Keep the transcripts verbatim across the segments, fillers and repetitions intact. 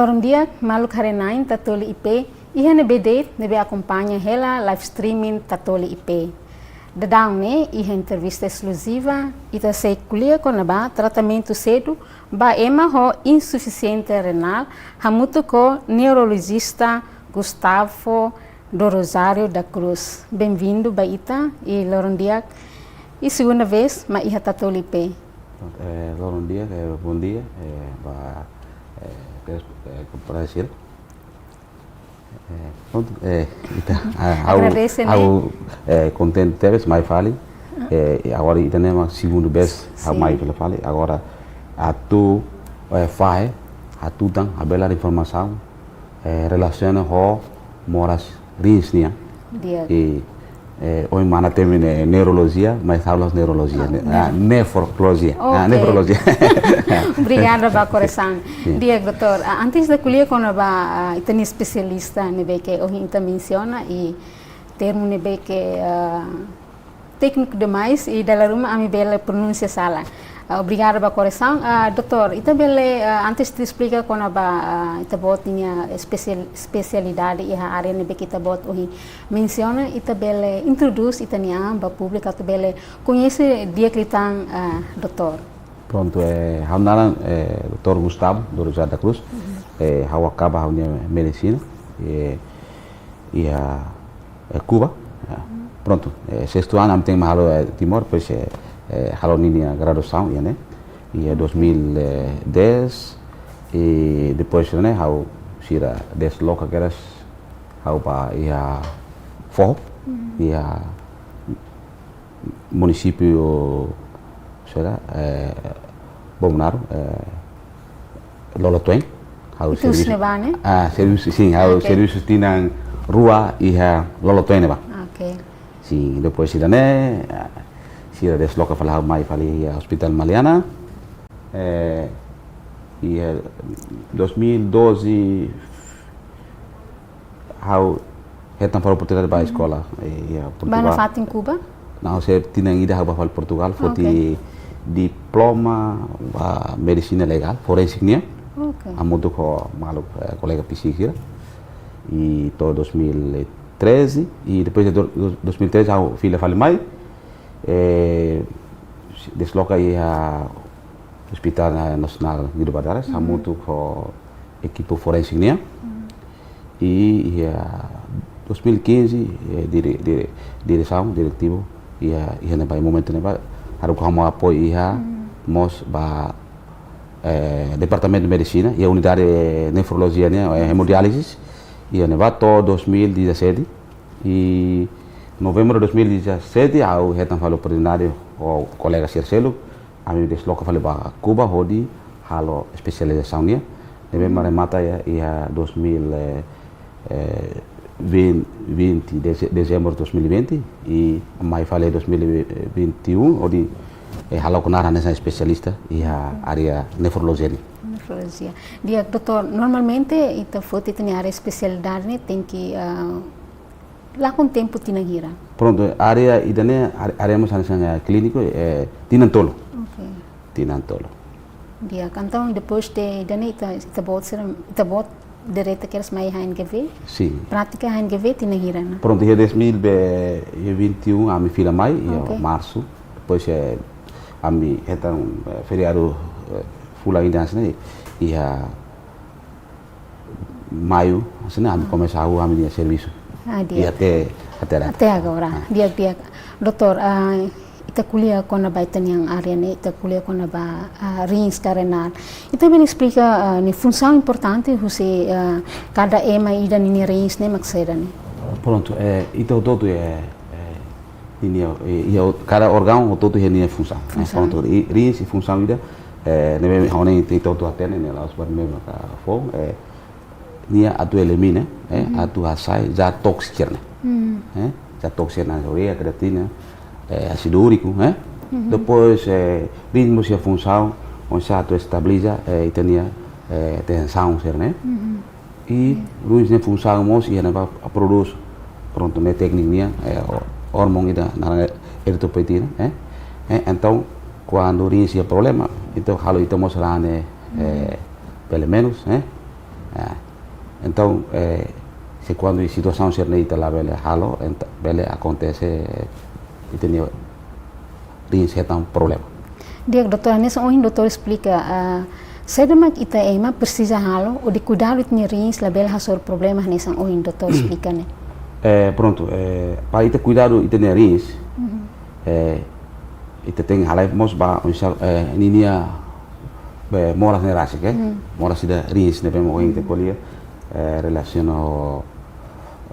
Loron di'ak, maluk haree-na'in Tatoli I P, iha ne'ebé de'it ne'ebé akompaña hela live streaming Tatoli I P. Daudaun ne'e, iha entrevista eskluziva, ita sei ko'alia kona-ba tratamentu sedu ba ema ho insufisiénsia renál, hamutuk ho neurolojista Gustavo do Rosário da Cruz. Benvindu ba ita, i loron di'ak, i segunda vez mak iha Tatoli I P. Eh, loron di'ak, eh, bom dia, eh, ba, eh, pres-, eh, prazer. Eh, prontu, eh, ita, ah, ha'u, Agradese, ne'e? Ha'u, eh, kontente tebes, mai fali. Eh, i agora ita ne'e mak segundu vez, ha'u, sin, mai fila fali. Agora, atu, eh, fahe, atu tan, habelar informasaun, eh, relasiona ho moras rins nian. Di'ak. I, eh, ohin mana temi ne'e neurolojia, mas ha'u la'ós neurolojia, ne'e, ah, nefrolojia. Ah, ok, nefrolojia. Obrigada ba koresaun. Sin. Di'ak, doutór. Ah, antes de ko'alia kona-ba, ah, ita-nia espesialista ne'ebé ke ohin ita mensiona i termu ne'ebé ke, ah, tékniku demais i dala ruma ami bele pronunsia sala. Ah, obrigada ba koresaun. Ah, doutór, ita bele, ah, antes de esplika kona-ba, ah, ita-boot nia espesial-, espesialidade iha área ne'ebé ke ita-boot ohin mensiona, ita bele introdús ita-nia an ba públiku atu bele koñese di'ak liután, ah, doutór. Prontu, eh, ha'u naran, eh, doutór Gustavo do Rosário da Cruz. Mhm. Eh, ha'u akaba ha'u-nia medisina, eh, iha, eh, Kuba. Ya. Mhm. Prontu, eh, sestu anu ami tenke mai halo, eh, Timor, depois, eh, eh, halo ninia graduasaun, iha ne'e. Iha, ok, dois mil e dez, i depois ne'e ha'u sira desloka kedas ha'u ba iha foho, mhm, iha munisípiu, saida, eh, Bobonaro, eh, Lolotoen. Ha'u, itu servisu, sine ba ne'e? Ah, servisu, sin, ha'u, ok, servisu tinan rua iha Lolotoen ne'ebá. Ok. Sin, depois sira-ne'e, ah, sira desloka fali ha'u mai fali iha Hospital Maliana. Eh, iha dois mil e doze, ha'u hetan fali oportunidade ba, mhm, eskola, eh, iha Portugal. Ba nafatin Kuba? Não, se tinan ida ha'u ba fali Portugal, ah, ok, foti diploma ba medisina legál, forénsika nian. Ok. Hamutuk ho maluk, eh, kolega psíkiku sira. I to'o dois mil e treze, i depois de do-, do-, dois mil e treze ha'u fila fali mai, eh, desloka iha Hospital Nasionál Guido Valadares, mhm, hamutuk ho ekipa forénsika nian. Mhm. I iha dois mil e quinze, eh, dire-, dire-, diresaun, diretivu, iha, iha ne'ebá, momentu ne'ebá, haruka ha'u mak apoiu iha, mhm, mós ba, eh, Departamentu Medisina, iha unidade nefrolojia nian, eh, hemodiálise, iha ne'ebá to'o dois mil e dezassete, i novembru dois mil e dezassete, ha'u hetan fali oportunidade ho kolega sira seluk, ami desloka fali ba Kuba hodi halo espesializasaun nian. Ne'ebé, mhm, mak remata iha, iha dois mil, eh, eh, vinte, vinte, deze-, dezembru dois mil e vinte, i mai fali dois mil e vinte e um, hodi, eh, halo kona-ba hanesan espesialista iha, mhm, área nefrolojia nian. Nefrolojia. Di'ak, doutór, normalmente ita foti ita-nia área espesialidade ne'e tenke, ah, lakon tempu tinan hira? Prontu, área ida-ne'e, área, área mós hanesan, eh, klíniku, eh, tinan tolu. Ok. Tinan tolu. Di'ak, entaun depois de ida-ne'e ita, ita-boot sira, ita-boot direta kedas mai H N G V? Sin. Prátika H N G V tinan hira ona? Prontu, iha dois mil e vinte e um ami fila mai, iha, ok, marsu. Depois, eh, ami hetan, eh, feriadu, eh, fulan ida hanesan ne'e, iha maiu, hanesan ne'e ami, ah, komesa hahú ami-nia servisu. Ah, di'ak. I até, até agora. Até agora. Ah. Di'ak, di'ak. Doutór, ah, ita ko'alia kona-ba ita-nia área ne'e, ita ko'alia kona-ba, ah, rins ka renál. Ita bele esplika, ah, nia funsaun importante husi, ah, kada ema ida ninia rins ne'e mak saida ne'e? Prontu, eh, ita hotu-hotu, eh, eh, ninia, eh, iha kada órgaun hotu-hotu iha ninia funsaun. Eh, funsaun. Prontu, i, rins iha funsaun ida, eh, ne'ebé ha'u hanoin ita hotu hatene, ne'e la'ós buat ne'ebé maka foun, eh, nia atu elimina, eh, mhm, atu hasai zat tóksiku ne'e. Hmm. Eh, zat tóksiku ne'e ureia, kreatina, eh, ásidu úriku, eh. Mhm. Depois, eh, rins mós iha funsaun, oinsá atu estabiliza, eh, ita-nia, eh, tensaun sira ne'e. Mhm. I, hmm, rins nia funsaun mós iha ne'ebá produz, prontu, ne'e téknika nian, eh, o-, hormon ida naran eritropoetina, eh. Eh, entaun, kuandu rins iha problema, entaun halo ita mós rane, eh, hmm, pelumenus, eh, Ya. Entaun, eh, se kuandu situasaun sira-ne'e ita labele halo, entaun bele akontese ita-nia rins hetan problema. Di'ak, doutór, hanesan ohin doutór esplika, ah, saida mak ita ema presiza halo hodi kuidadu ita-nia rins labele hasoru problema hanesan ohin doutór esplika ne'e. Eh, prontu, eh, para ita kuidadu ita-nia rins, eh, ita tenke halai mós ba, misal, eh, ninia, eh, moras ne'e rasik, eh? Moras ida rins ne'ebé mak ohin ita ko'alia, eh, relasiona ho,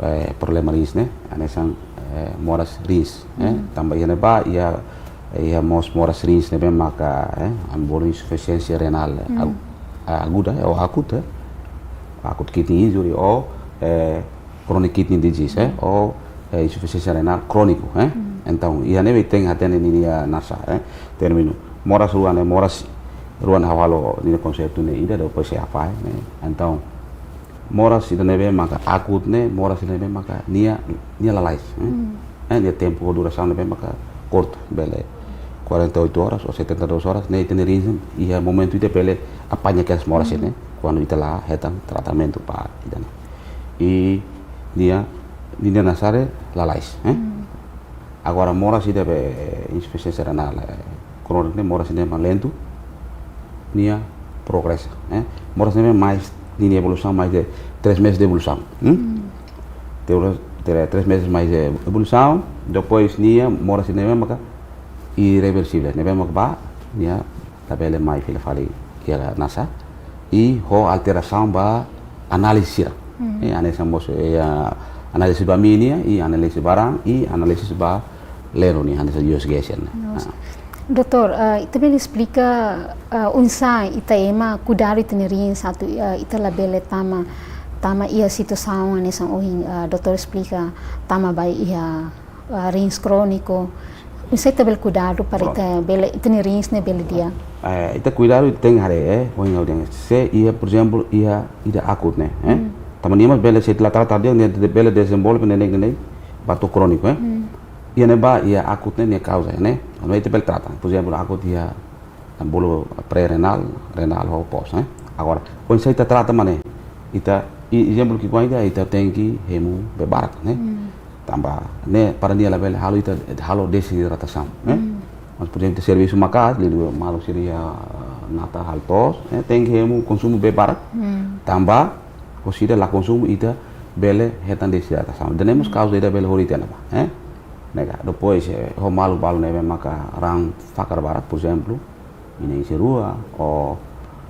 eh, problema rins ne'e, hanesan, eh, moras rins, eh? Tanba iha ne'ebá, iha, iha mós moras rins ne'ebé maka, eh, ami bolu insufisiénsia renál, eh, agu-, aguda, eh, ou akut, eh? Acute kidney injury, ou, eh, chronic kidney disease, eh, ou, eh, insufisiénsia renál króniku, eh. Entaun, iha ne'ebé tenke hatene ninia nasa, eh, términu. Moras rua ne'e, moras rua ne'e halo ninia konseitu ne'e ida, depois sei apai, eh. Entaun, moras ida ne'ebé maka akut ne'e, moras ida ne'ebé maka nia, nia lalais, eh. Eh, nia tempu ou durasaun ne'ebé maka kurtu, bele quarenta e oito horas ou setenta e duas horas, ne'e ita-nia rins iha momentu ida bele apaña kedas moras ne'e, kuandu ita la hetan tratamentu ba ida-ne'e. I nia, ninia nasa ne'e lalais, eh? Agora moras ida be insufisiénsia renál, eh, króniku ne'e, moras ida mak lentu, nia progresa, eh? Moras ida mak mais, ninia evolusaun mais de três meses de evolusaun, hmm? Tem unos tre-, três meses mais de evolusaun, depois nia moras ida mak irreversivel, ne'ebé mak ba, nia labele mai fila fali iha nasa, i ho alterasaun ba análize sira. Eh, hanesan mós, eh, análize ba mimia, i análize ba raan, i análize ba lero nian, hanesan U S G S ne'e. Nos. Ah. Doutór, eh, ita bele esplika, eh, oinsá ita ema kuidadu ita-nia rins atu, eh, ita labele tama, tama iha situasaun hanesan ohin, eh, doutór esplika, tama ba iha ah, rins króniku. Oinsá ita bele kuidadu para ita bele, ita-nia rins ne'e bele di'ak. Eh, ita kuidadu ita tenke haree, eh, ohin ha'u dehan. Se iha, por ezemplu, iha ida akut ne'e, eh? Tanba nia mós bele se la trata di'ak, nia bele dezenvolve ne'e, ne'e, ne'e, ba to'o króniku, eh? Iha ne'ebá, iha akut ne'e, nia kauza, ne'e? Entaun ita bele trata. Por ezemplu, akut iha bolu pré-renál, renál ho pós, eh? Agora, oinsá ita trata mak ne'e, ita, i, ezemplu ki'ikoan ita, ita tenke hemu bee barak, ne'e? Tanba ne'e para nia labele halo ita, halo desidratasaun, eh? Mas, por ezemplu, servisu maka'as, liuliu maluk sira iha natar halo toos, eh, tenke hemu konsumu bee barak. Tanba, se ita la konsumu ita bele hetan desidratasaun. Ida-ne'e mós kauza ida bele hodi ita ne'ebá, eh? Ne'e ka, depois, eh, ho maluk balu ne'ebé maka raan fakar barak, por ezemplu, inan isin-rua, ou,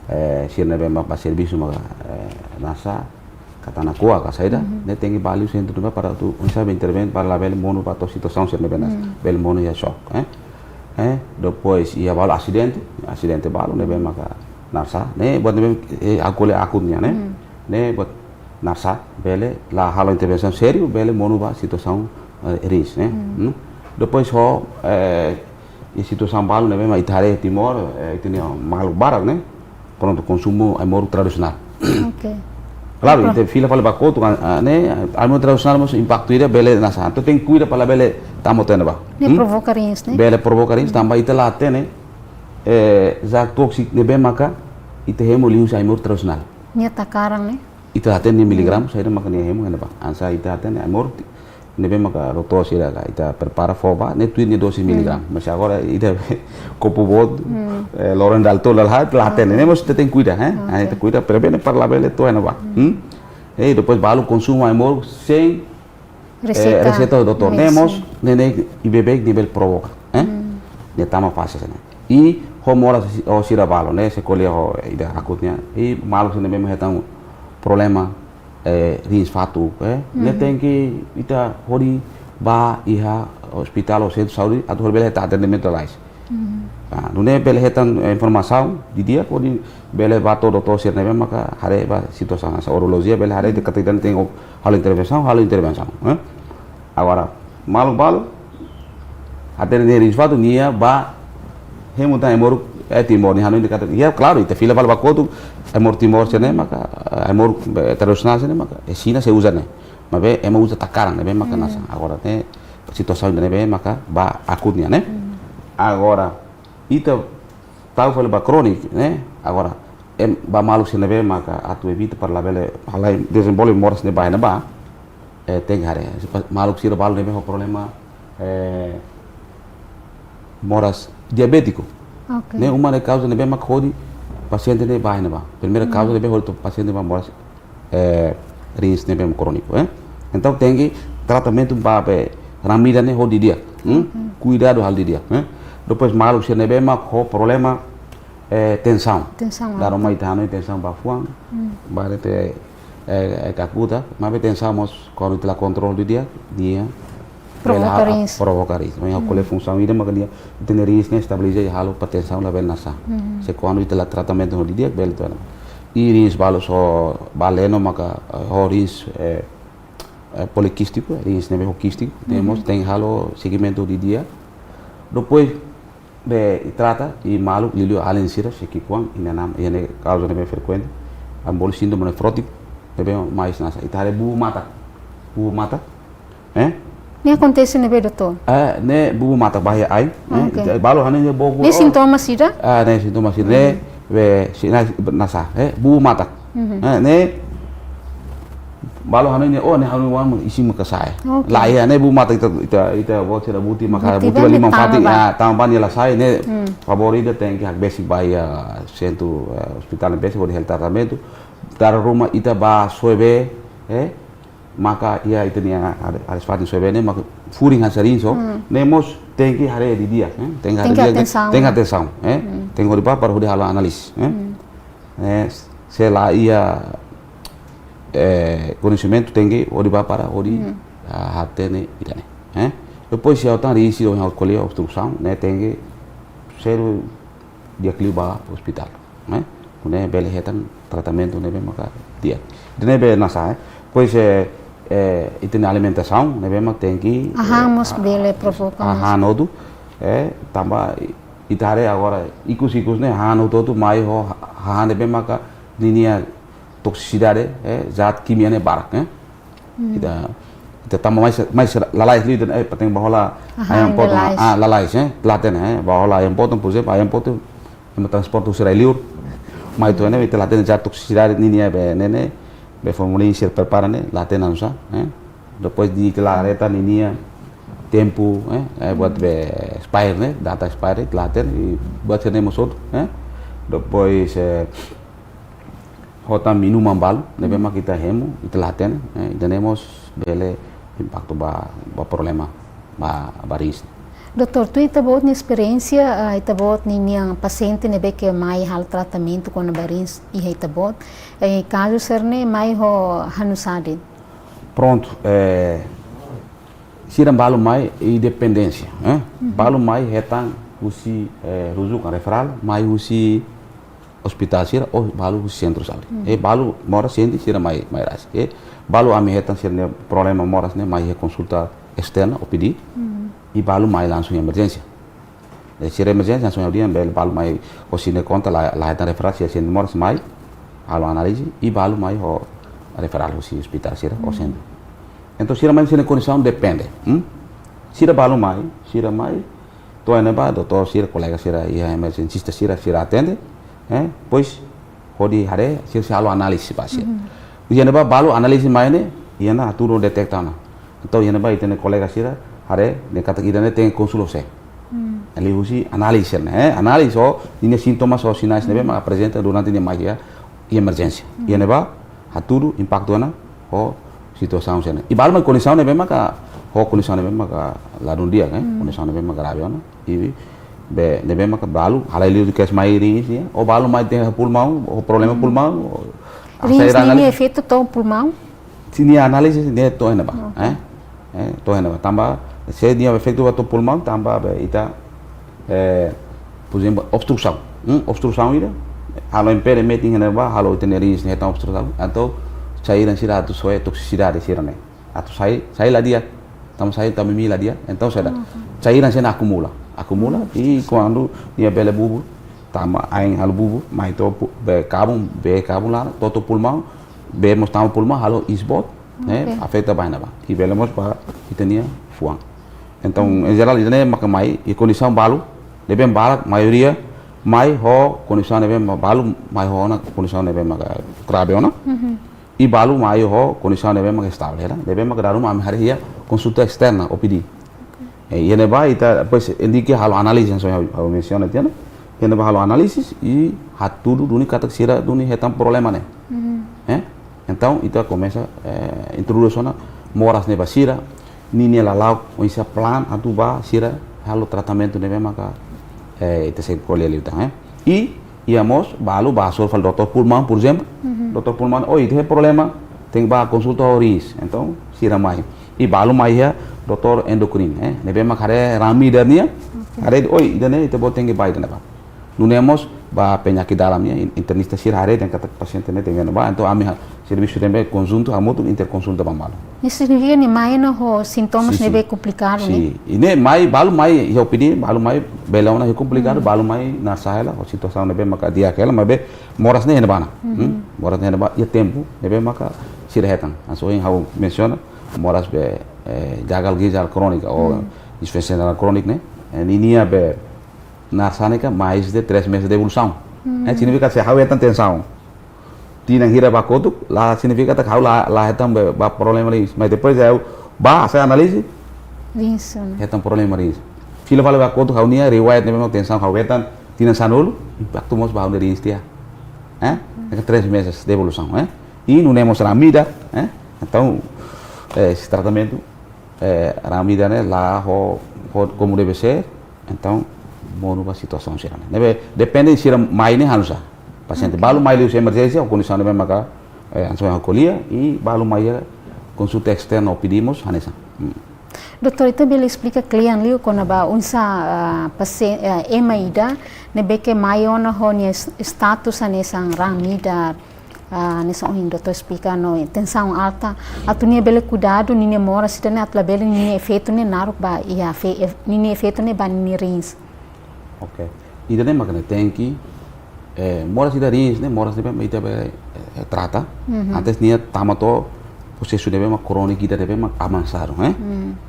eh, sira ne'ebé mak ba servisu maka, eh, nasa, katana koa ka saida, ne'e tenke ba liu sentru ne'ebá para atu, oinsá bele intervene para labele monu ba to'o situasaun sira ne'ebé nasa, bele monu iha shock, eh? Eh, depois, iha balu asidente, asidente balu ne'ebé maka nasa, ne'e buat ne'ebé, eh, akut, akut nian, ne'e? Ne'e buat nasa, bele la halo intervensaun sériu, bele monu ba situasaun, eh, rins, ne'e? Hmm? Depois ho, eh, i situasaun balu ne'ebé mak ita haree Timor, eh, ita-nia maluk barak, ne'e? Prontu, konsumu ai-moruk tradisionál. Oke. Klaru, ita fila fali ba kotuk, ah, ne'e, ai-moruk tradisionál mós impaktu ida bele nasa. Entaun tenke kuidadu para labele tama to'o iha ne'ebá. Ne'e provoka rins, ne'e? Bele provoka rins, tanba ita la hatene, eh, zat tóksiku ne'ebé maka ita hemu liuhusi ai-moruk tradisionál. Nia takaran, ne'e? Ita hatene nia miligramu, saida maka nia hemu iha ne'ebá. Hanesan ita hatene ai-moruk ti-, ne'ebé maka doutór sira ka ita prepara fó ba, ne'e tuir nia dose miligramu. Mas agora ita kopu boot, eh, loron dala tolu, la hatene, ne'e mós ita tenke kuidadu, eh? Ah, ita kuidadu, prevene para labele to'o iha ne'ebá. Hmm? Eh, depois balu konsumu ai-moruk sein, eh, reseita, reseita doutór. Ne'e mós, ne'e, ne'e, i beibeik nia bele provoka, eh? Nia tama fase hanesan ne'e. I ho moras ho sira balu, ne'e, se ko'alia ho ida akut nian. I maluk sira ne'ebé mak hetan problema, eh, rins fatuk, eh? Ne'e tenke ita hodi ba iha ospitál ou sentru saúde, atu hodi bele hetan atendimentu lalais. Ah, nune'e bele hetan, eh, informasaun didi'ak hodi bele ba to'o doutór sira ne'ebé maka haree ba situasaun, hanesan urolojia bele haree dehan katak ida-ne'e tenke halo intervensaun, halo intervensaun, eh? Agora, maluk balu, hatene nia rins fatuk, nia ba hemu tan ai-moruk, eh, Timor, nia hanoin dehan katak, ya, klaru, ita fila fali ba kotuk, ai-moruk Timor sira-ne'e maka, eh, ai-moruk, eh, tradisionál sira-ne'e maka, eh, Xina sei uza ne'e. Maibé ema uza takaran, ne'ebé maka nasa. Agora ne'e situasaun ne'ebé maka ba akut nian, ne'e? Agora, ita tau fali ba króniku, ne'e? Agora, em, ba maluk sira ne'ebé maka atu evita para labele halai dezenvolve moras ne'e ba ne'ebá, eh, tenke haree. Sipa-, maluk sira balu ne'ebé ho problema, eh, moras diabétiku. Ok. Ne'e uma ne'e kauza ne'ebé mak hodi pasiente ne'e ba ne'ebá. Primeira kauza ne'ebé hodi pasiente ba moras, eh, rins ne'ebé mak króniku, eh. Entaun tenke tratamentu ba be ramida ne'e hodi di'ak, hmm? Ok. Kuidadu halo di'ak, eh. Depois maluk sira ne'ebé mak ho problema, eh, tensaun. Tensaun alta. Dala ruma ita hanoin tensaun ba fuan, hmm, ba rete, eh, eh, kakuta, maibé tensaun mós kuandu ita la kontrola di'ak, nia provoka, bele ha-, rins, provoka rins. Maibé, hmm, ko'alia funsaun ida maka nia, ita-nia rins ne'e estabiliza i halo para tensaun labele nasá. Hmm. Se kuandu ita la tratamentu ho di'ak, bele to'o ona. I rins balu só ba leno maka, eh, ho rins, eh, eh, polikístiku, rins ne'ebé ho kístiku, hmm, tenke mós, tenke halo segimentu di'ak. Depois, be, i trata, i maluk liuliu alin sira, sei ki'ikoan, i nanam, i ne'e kauza ne'ebé frekuente, ami bolu síntoma nefrótiku, ne'ebé mais nasá, ita haree bubu matak, bubu matak, eh? Ne'e akontese ne'ebé, doutór? Eh, ne'e bubu matak ba iha ain, eh? Ok. Ita balu hanoin ne'e bogu, ne'e oh, sintoma sira? Ah, ne'e sintoma sira, hmm, ne'e, be, sinais nasá, eh? Bubu matak. Mhm. Eh, ne'e, balu hanoin ne'e, oh, ne'e hanoin oan isin maka sa'e. Ok. Lae, ne'e bubu matak ita, ita, ita, buat sira buti maka buti, buti ba ne'e liman tama fatin, ba, ah, tama ba ne'e la sa'e, ne'e, hmm, favór ida tenke hakbesik ba iha sentru, eh, ospitál ne'ebé sei hodi halo tratamentu. Dala ruma ita ba soe bee, eh, maka iha ita-nia ar-, ares fatin soe bee ne'e, maka furing hanesan rins, hmm, ne'e mós tenke haree didi'ak, eh, tenke haree, tenke didi'ak, atensaun, tenke atensaun, eh, hmm, tenke hodi ba para hodi halo análize, eh. Hmm. Eh, se la iha, eh, koñesimentu tenke hodi ba para hodi, hmm, ah, hatene ida-ne'e, eh. Depois se ha'u tan rins ida ohin ha'u ko'alia obstrusaun, ne'e tenke selu di'ak liu ba ospitál, eh. Nune'e bele hetan tratamentu ne'ebé maka di'ak. Ida-ne'e be nasá, eh. Depois, eh, eh, ita-nia alimentasaun ne'ebé mak tenke, hahán, eh, mós ah, bele provoka mós. Hahán hotu, eh, tanba ita haree agora ikus-ikus ne'e hahán hotu-hotu mai ho ha-, hahán ne'ebé maka ninia toksisidade, eh, zat kimia ne'e barak, eh. Hmm. Ita, ita tama mais, mais lalais liu, eh, pateng ba hola, hahán, ayam potong, lalais. Ah, lalais, eh, ita la hatene, eh, ba hola ayam potong, por ezemplu, ayam potong, ema transporta husi rai-liur, mai to'o ne'e, ita la hatene zat toksisidade ninia be ne'e ne'e, be formalin sira prepara ne'e, la hatene oinsá, eh. Depois ita la haree tan ninia tempu, eh, eh, buat be expire ne'e, data expire, ita la hatene, i buat sira-ne'e mós hotu, eh. Depois, eh, ho tan minuman balu, ne'ebé mak ita hemu, ita la hatene, eh, ida-ne'e mós bele impaktu ba, ba problema, ba, ba rins. Doutór, tuir ita-boot nia esperiénsia, ah, ita-boot ninia pasiente ne'ebé ke mai halo tratamentu kona-ba rins iha ita-boot, eh, kazu sira-ne'e mai ho halo saida? Prontu, eh, sira balu mai independénsia, eh? Mhm. Balu mai hetan husi, eh, rujukan referral, mai husi ospitál sira ou balu husi sentru saúde. Mhm. Eh, balu moras sente sira mai, mai rasik. Eh, balu ami hetan sira-nia problema moras ne'e mai iha konsulta esterna, O P D. Mhm. I balu mai langsung emerjénsia. Eh, sira emerjénsia langsung ha'u dehan bele balu mai, husi ne'e konta la, la hetan referral, sira sente moras mai, halo análize, i balu mai ho referral husi ospitál sira, ou, hmm, sentru. Entaun sira mai sira-nia kondisaun depende, hmm? Sira balu mai, sira mai, to'o iha ne'ebá, doutór sira, kolega sira, iha emerjensista sira, sira atende, eh? Depois, hodi haree, sira sei halo análize ba sira. Mhm. Iha ne'ebá balu análize mai ne'e, iha ne'e hatudu detekta ona. Entaun iha ne'ebá ita-nia kolega sira haree, dehan katak ida-ne'e tenke konsulta ho sé. Hmm. Liuhusi análize ne'e, eh? Análize ho, ninia sintomas ho sinais ne'ebé, hmm, mak aprezenta durante nia mai iha, iha emerjénsia. Hmm. Iha ne'ebá, hatudu impaktu ona ho situasaun sira-ne'e. I balu mai kondisaun ne'ebé maka, ho kondisaun ne'ebé maka ladún di'ak, eh? Hmm. Kondisaun ne'ebé maka grave ona. I be, ne'ebé maka balu, halai liu kes mai rins, ya. Ou balu mai tenke pulmaun, ou problema, hmm, pulmaun, ou rins, asai ninia anali- efeitu to'o pulmaun? Sira-nia análize ne'e to'o iha ne'ebá, ok, eh? Eh, to'o iha ne'ebá. Tanba, se nia efeitu ba to'o pulmaun, tanba be ita, eh, por ezemplu, obstrusaun. Hmm, obstrusaun ida, halo impede metin iha ne'ebá, halo ita-nia rins ne'e hetan obstrusaun, entaun cairan sira atu soe toksisidade sira-ne'e. Atu sai, sai la di'ak, tanba sai, tanba mimi la di'ak, entaun saida? Mhm. Cairan sira-ne'e akumula, akumula, mhm, i kuandu nia bele bubu, tama ain halo bubu, mai to'o pu-, bee kabun, bee kabun laran, to'o pulmaun, bee mós tama pulmaun, halo isboot, ne'e, ok, afeta ba iha ne'ebá. I bele mós ba ita-nia fuan. Entaun, hmm, em geral, ida-ne'e maka mai, i kondisaun balu, ne'ebé barak, maioria, Mai ho kondisaun ne'ebé mak balu mai ho ona kondisaun ne'ebé maka grave ona. I balu mai ho kondisaun ne'ebé maka estável, ne'ebé maka dala ruma ami haree iha konsulta esterna, O P D. Eh, iha ne'ebá ita depois indika halo análize, so ha'u, ha'u mensiona tiha ona. Iha ne'ebá halo análize i hatudu duni katak sira duni hetan problema ne'e. Eh? Entaun ita komesa, eh, introdús ona moras ne'e ba sira, ninia lala'ok, oinsá planu atu ba sira halo tratamentu ne'ebé maka, eh, ita sei ko'alia liután, eh. I iha mós balu ba hasoru fali doutór pulmaun, por ezemplu. Doutór pulmaun, oi, ita iha problema, tenke ba konsulta ho rins. Entaun sira mai. I balu mai iha doutór endokrin, eh, ne'ebé mak haree raan-midar nian, haree, oi, ida-ne'e ita-boot tenke ba ida-ne'ebá. Nune'e mós ba penyakit dalam nian, in-, internista sira haree dehan katak pasiente ne'e tenke ba. Entaun ami ha-, servisu ne'ebé konjuntu hamutuk, interkonsulta ba malu. Ne'e signifika nia mai ona ho sintomas ne'ebé komplikadu, ne'e? Sin. I ne'e mai, balu mai iha O P D, balu mai bele ona iha komplikadu, balu mai naran sá hela, ho situasaun ne'ebé maka di'ak hela, maibé moras ne'e iha ne'ebá ona. Moras ne'e iha ne'ebá, iha tempu ne'ebé maka sira hetan. Hanesan ohin ha'u mensiona, moras be, eh, gagal ginjal krónika ou insuficiénsia renál krónika ne'e, eh, ninia be naran sá ne'e ka mais de três meses de evolução. Eh, signifika se ha'u hetan tensaun tinan hira ba kotuk, la signifika katak ha'u la, la hetan be, ba problema rins. Mas depois ha'u ba, hasai análize, rins, hetan problema rins. Fila fali ba kotuk ha'u-nia riwayat ne'ebé mak tensaun ha'u hetan tinan sanulu, impaktu mós ba ha'u-nia rins tiha. Eh? Ne'e ka três meses de evolução, eh? I nune'e mós raan-midar, eh? Entaun, eh, sei tratamentu, eh, raan-midar ne'e la ho, ho komu deve ser, entaun monu ba situasaun sira-ne'e. Ne'ebé depende sira mai ne'e hanesan. Pasiente balu mai liuhusi emerjénsia, ho kondisaun ne'ebé maka, eh, hanesan ohin ha'u ko'alia, i balu mai iha konsulta esterna O P D mós hanesan. Hmm. Doutór, ita bele esplika kle'an liu kona-ba oinsá, ah, pasie-, ah, ema ida ne'ebé ke mai ona ho nia es-, status hanesan raan-midar, ah, hanesan ohin doutór esplika no tensaun alta, atu nia bele kuidadu ninia moras ida-ne'e atu labele ninia efeitu ne'e naruk ba iha fe-, ef-, ninia efeitu ne'e ba ninia rins. Ok. Ida-ne'e mak ne'e tenke, eh, moras ida rins ne'e, moras ne'e ita be, eh, trata. Antes nia tama to'o prosesu ne'ebé mak króniku, ida ne'ebé mak avansadu, eh?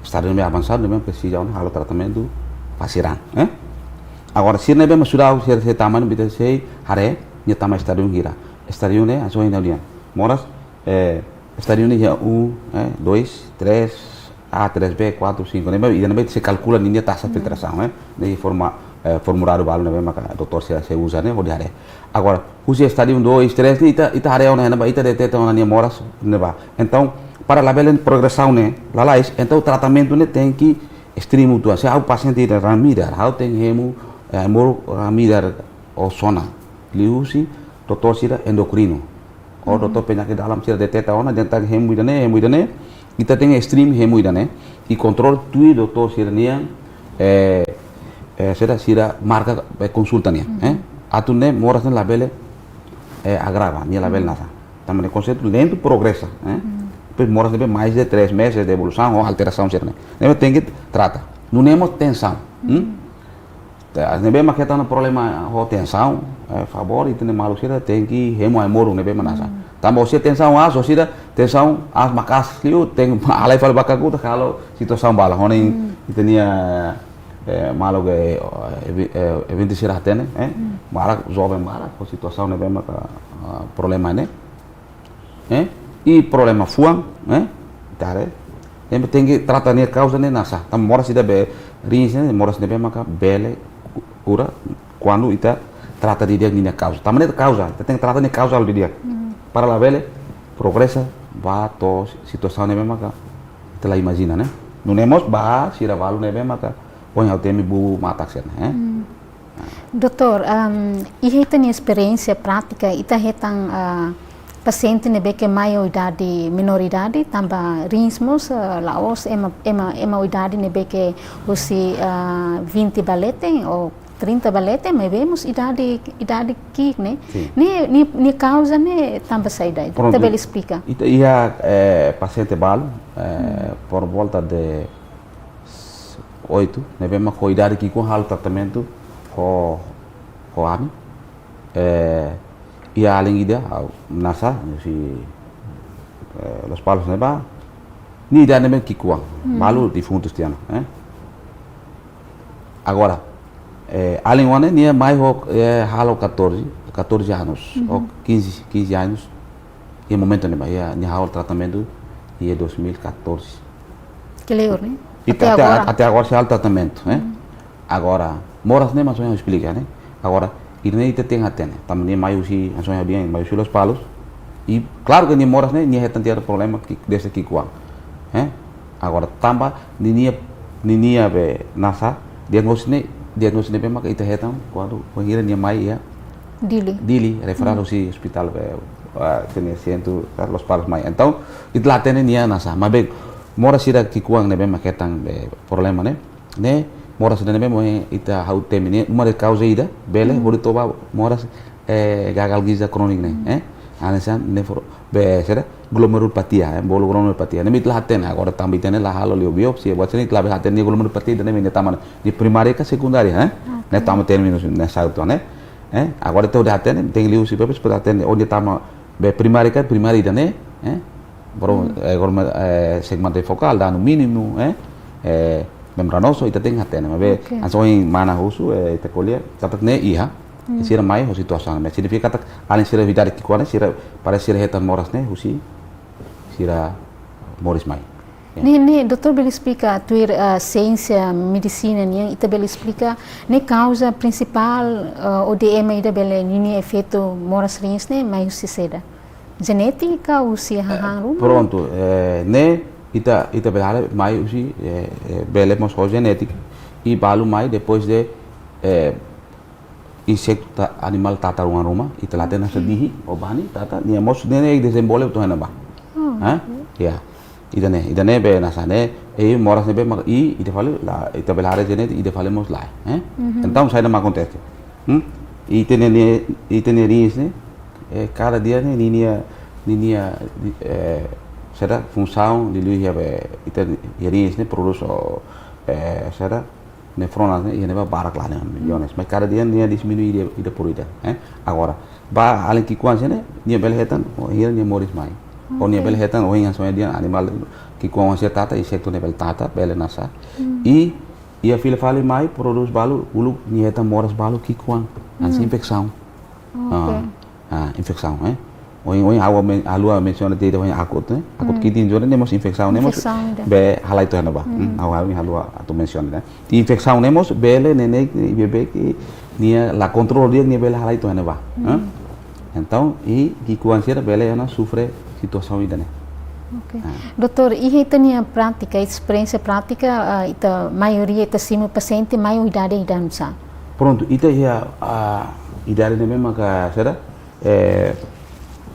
Estádiu ne'ebé avansadu, ne'ebé presiza ona halo tratamentu faze raan, eh? Agora, sira ne'ebé mak sudah, sira, sira tama ne'e, ita sei haree nia tama estádiu hira. Estádiu ne'e, hanesan ohin ha'u dehan. Moras, eh, estádiu ne'e iha um, eh, dois, três A, três B, quatro, cinco, ne'ebé, ida ne'ebé sei kalkula ninia taxa filtrasaun, eh? Ne'e forma, eh, formuláriu balu ne'ebé maka doutór sira sei uza ne'e, hodi haree. Agora, husi estádiu um, dois, três ne'e ita, ita haree ona, ne'ebé ita deteta ona nia moras ne'ebá. Entaun, para labele progresaun ne'e lalais, entaun tratamentu ne'e tenke estrimu uitoan. Se ha'u pasiente ida raan-midar, ha'u tenke hemu, eh, hemu raan-midar ozona liuhusi doutór sira endokrinu. Ou doutór penyakit dalam sira deteta ona, dehan katak hemu ida-ne'e, hemu ida-ne'e, ita tenke estrimu hemu ida-ne'e, i kontrola tuir doutór sira-nian, eh, eh, sira, sira marka, eh, konsulta nian, eh? Atu ne'e moras ne'e labele, eh, agrava, nia labele naran sá. Tanba ne'e konseitu lentu progresa, eh? Depois moras ne'ebé mais de três meses de evolusaun ou alterasaun sira-ne'e. Ne'ebé tenke trata. Nune'e mós tensaun, hmm? Te, ne'ebé mak hetan problema ho tensaun, eh, favór ita-nia maluk sira tenke hemu ai-moruk ne'ebé mak naran sá. Tanba orsida tensaun aas, orsida tensaun aas maka'as liu, tenke halai fali ba kakutak, halo situasaun balu. Hanesan ohin ita-nia, eh, maluk, eh, evi-, eh, ouvinte sira hatene, eh, barak, joven barak, ho situasaun ne'ebé maka, ah, problema ne'e. Eh? I problema fuan, eh? Ita haree. Ema tenke trata nia kauza ne'e naran sá. Tanba moras ida be rins ne'e, moras ne'ebé maka bele ku-, kura kuandu ita trata didi'ak ninia kauza. Tanba ne'e kauza, ita tenke trata nia kauza halo didi'ak. Para labele progresa ba to'o situasaun ne'ebé maka ita la imajina, ne'e? Nune'e mós ba sira balu ne'ebé maka ohin ha'u temi bubu matak sira-ne'e, eh? Doutór, ehm, iha ita-nia esperiénsia prátika, ita hetan, ah, pasiente ne'ebé ke mai ho idade menoridade, tanba rins mós, ah, la'ós ema, ema, ema ho idade ne'ebé ke husi, ah, vinte ba leten ou trinta ba leten, maibé mós idade, idade ki'ik, ne'e? Sin. Ne'e, ne'e, ne'e kauza ne'e tanba saida? Prontu. Ita bele esplika? Ita iha, eh, pasiente balu, eh, por volta de oito, ne'ebé mak ho idade ki'ikoan halo tratamentu ho, ho ami. Eh, iha alin ida, ha'u naran sá, husi, eh, Lospalos ne'ebá. Nia idade ne'ebé ki'ikoan, balu defuntus tiha ona, eh. Agora, Eh, alin wan ne'e nia mai ho, eh, halo catorze, catorze anos, ou quinze, quinze anos. Iha momentu ne'ebá, iha, nia halo tratamentu iha dois mil e catorze. Kleur, ne'e? Até agora. Até agora sei halo tratamentu, eh? Agora, moras ne'e mak ohin esplika, ne'e? Agora, ida-ne'e ita tenke hatene. Tanba nia mai husi, hanesan ohin dehan, mai husi Lospalos. I klaru ke nia moras ne'e, nia hetan tiha problema ki, desde ki'ikoan. Eh? Agora, tanba ninia, ninia be nasa, diagnóstiku ne'e, diagnóstiku ne'ebé maka ita hetan, kuandu, kuandu nia mai iha Dili. Dili, referál husi ospitál be, ah, sentru, ah, Lospalos mai. Entaun, ita la hatene nia nasa. Maibé, moras sira ki'ikoan ne'ebé maka hetan be problema ne'e. Ne'e, moras sira ne'ebé mak ita ha'u temi ne'e, uma de kauza ida, bele, hodi toba moras, eh, gagal ginjal króniku ne'e, eh? Hanesan nefro, be, saida, glomerulopatia, eh? Bolu glomerulopatia. Ne'e ita la hatene, agora tanba ita ne'e la halo liu biópsia, buat sira-ne'e ita labele hatene nia glomerulopatia, ida-ne'e nia tama, nia primária ka sekundária, eh? Ne'e tama terminu, ne'e sautu, ne'e? Eh? Agora ita hatene, tenke liu husi papéis para hatene, onde tama, be primária ka, primária ida-ne'e, eh? Bro, eh, agora, eh, segmento fokál, danu mínimu, eh? Eh, membranozu, ita tenke hatene, maibé, hanesan ohin mana husu, eh, ita ko'alia, katak ne'e iha, sira mai ho situasaun, ne'e signifika katak, alin sira idade ki'ikoan ne'e, sira, parese sira hetan moras ne'e, husi, sira moris mai. Ya. Ne'e, ne'e, doutór bele esplika, tuir, ah, siénsia medisina nian, ita bele esplika, ne'e kauza prinsipál, ah, hodi ema ida bele ninia efeitu moras rins ne'e, mai husi saida? Jenétika ou husi hahán ruma? Prontu, eh, ne'e ita, ita bele haree mai husi, eh, eh, bele mós ho jenétika. I balu mai depois de, eh, insetu ta, animál tata ruma-ruma, ita la hatene nasa dihi, ou bani, tata, nia mós ne'e dezenvolve to'o iha ne'ebá. Oh, ya. Ida-ne'e, ida-ne'e be nasa ne'e, i moras ne'ebé maka, i, ida fali la, ita bele haree jenétika, ida fali mós lae, eh? Entaun, saida mak akontese? Hmm? Ita-nia, ita-nia rins ne'e, eh, kada dia ne'e, ninia, ninia, eh, saida, funsaun, liuliu iha be, ita-nia rins ne'e prodús, oh, eh, saida, nefronas ne'e, iha ne'ebá barak lahanehan, milhões. Mas kada dia nia diminui ida, ida por ida, eh? Agora, ba alin ki'ikoan sira ne'e, nia bele hetan, oh, iha nia moris mai. Ou nia bele hetan, oh, hanesan ohin dehan animál ki'ikoan sira tata, insetu ne'e bele tata, bele nasa. I, iha fila fali mai, prodús balu, uluk, nia hetan moras balu ki'ikoan. Hanesan infesaun. Ah, infesaun, eh? Ohin, ohin ha'u men-, haluha mensiona tiha ida ohin akut, eh? Akut kidney injury ne'e mós infesaun, ne'e mós be halai to'o iha ne'ebá. Hmm, ha'u, ha'u haluha atu mensiona, eh? Infesaun ne'e mós bele ne'e, ne'e, bebé ke nia la kontrola di'ak nia bele halai to'o iha ne'ebá, eh? Entaun, i ki'ikoan sira bele ona sofre situasaun ida-ne'e. Doutór, iha ita-nia prátika, esperiénsia prátika, ah, ita maioria ita simu pasiente mai ho idade ida oinsá? Prontu, ita iha, ah, idade ne'ebé maka saida, eh,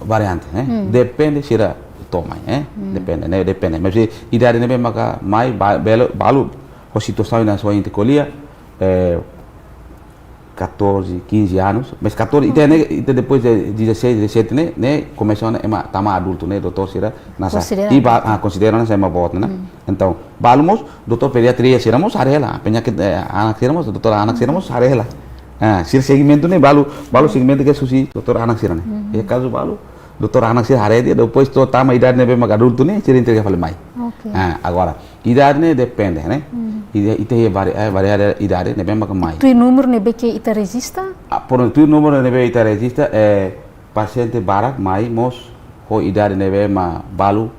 variante, eh? Depende sira to'o mai, eh? Depende, ne'e depende. Mas idade ne'ebé maka mai ba-, bele, balu, ho situasaun hanesan ohin ita ko'alia, eh, catorze, quinze anos, mas catorze, ita ne'e, ita depois de dezasseis, dezassete ne'e, ne'e komesa ona ema tama adultu ne'e, doutór sira nasa. Konsidera adultu. I ba, ah, konsidera nasa ema boot ne'e. Entaun, balu mós, doutór pediatria sira mós haree hela, penyakit, eh, anak sira mós, doutór anak sira mós haree hela. Ah, sira segmentu ne'e, balu, balu segmentu ke husi doutór anak sira ne'e. Iha kazu balu, doutór anak sira haree tiha, depois to'o tama idade ne'ebé maka adultu ne'e, sira entrega fali mai. Ah, agora, idade ne'e depende, ne'e? Ita, ita iha vari-, eh, variedade idade ne'ebé maka mai. Tuir númeru ne'ebé ke ita rejista? Ah, prontu, tuir númeru ne'ebé ita rejista, eh, pasiente barak mai mós ho idade ne'ebé mak balu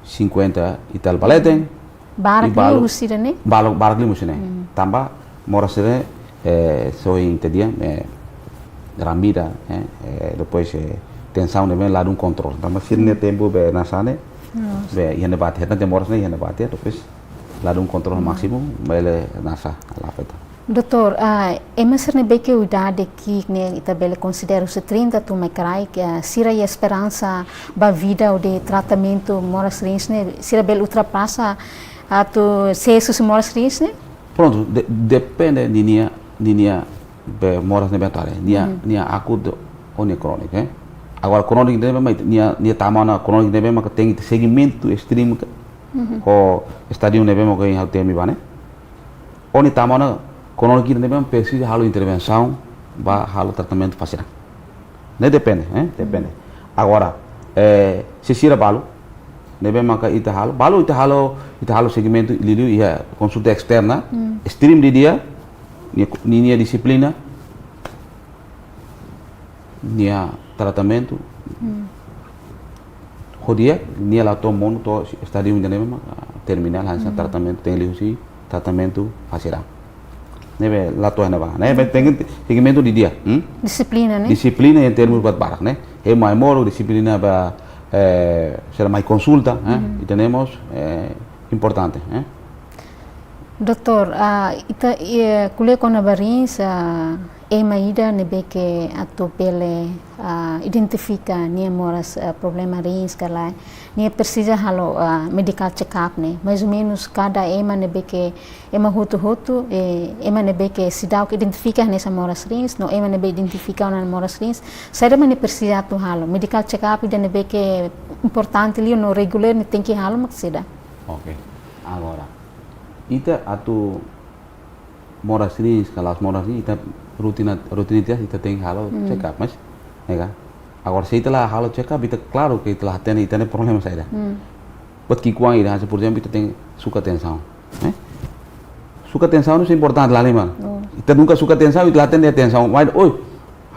cinquenta e tal ba leten. Barak liu husi ida-ne'e? Balu, barak liu husi ne'e. Tanba moras sira ne'e, eh, hanesan ohin ita dehan, eh, ramida, eh, eh, depois, eh, tensaun ne'ebé ladún kontrola. Tanba sira-nia tempu be nasa ne'e, be iha ne'ebá tiha, hetan tiha moras ne'e iha ne'ebá tiha, depois ladún kontrola másimu, bele nasa la afeta. Doutór, ah, ema sira ne'ebé ke idade ki'ik ne'e ita bele konsidera husi trinta to'o mai kraik, ah, sira iha esperansa ba vida hodi tratamentu moras rins ne'e, sira bele ultrapasa atu sees husi moras rins ne'e? Prontu, de-, depende ninia, ninia be moras ne'ebé atu haree, nia, nia akut ou nia króniku, eh? Agora króniku ne'ebé mak nia, nia tama ona króniku ne'ebé maka tenke segmentu stream ka, ho estádiu ne'ebé maka ohin ha'u temi ba ne'e. Ou nia tama ona króniku ne'ebé mak presiza halo intervensaun ba halo tratamentu fase raan. Ne'e depende, eh? Depende. Agora, eh, se sira balu ne'ebé maka ita halo, balu ita halo, ita halo segmentu liuliu iha konsulta esterna, stream didi'ak, nia, nia dixiplina, nia tratamentu. Hmm. Ho di'ak, nia la to'o monu to'o estádiu ida ne'ebé mak, ah, terminál, hanesan, hmm, tratamentu, tenke liuhusi tratamentu fase raan. Ne'ebé la to'o iha ne'ebá. Ne'ebé tenke segimentu didi'ak, hmm? Dixiplina, ne'e? Dixiplina iha termus buat barak, ne'e? Ema mai moru, dixiplina ba, eh, sira mai konsulta, eh? Hmm. Ita-nia mós, eh, importante, eh? Doutór, ah, ita, eh, ko'alia kona-ba rins, ah, ema ida ne'ebé ke atu bele, ah, identifika nia moras, ah, problema rins ka lae, nia presiza halo, ah, medical check-up ne'e. Mais ou menus kada ema ne'ebé ke, ema hotu-hotu, eh, ema ne'ebé ke seidauk identifika hanesan moras rins, no ema ne'ebé identifika ona moras rins, saida mak nia presiza atu halo. Medical check-up ida ne'ebé ke importante liu no regulár ne'e tenke halo mak saida. Oke. Agora, ita atu moras rins, ka la'ós moras rins, ita rutina, rutinitas ita tenke halo, hmm, check-up, mas, ya kan? Agora, se ita la halo check-up, ita klaru ke ita la hatene ita-nia problema saida. Hmm. Buat ki'ikoan ida, hanesan, por ezemplu, ita tenke sukat tensaun, eh? Sukat tensaun ne'e importante, la lima. Oh. Ita nunka sukat tensaun, ita la hatene tensaun. Mas, oi,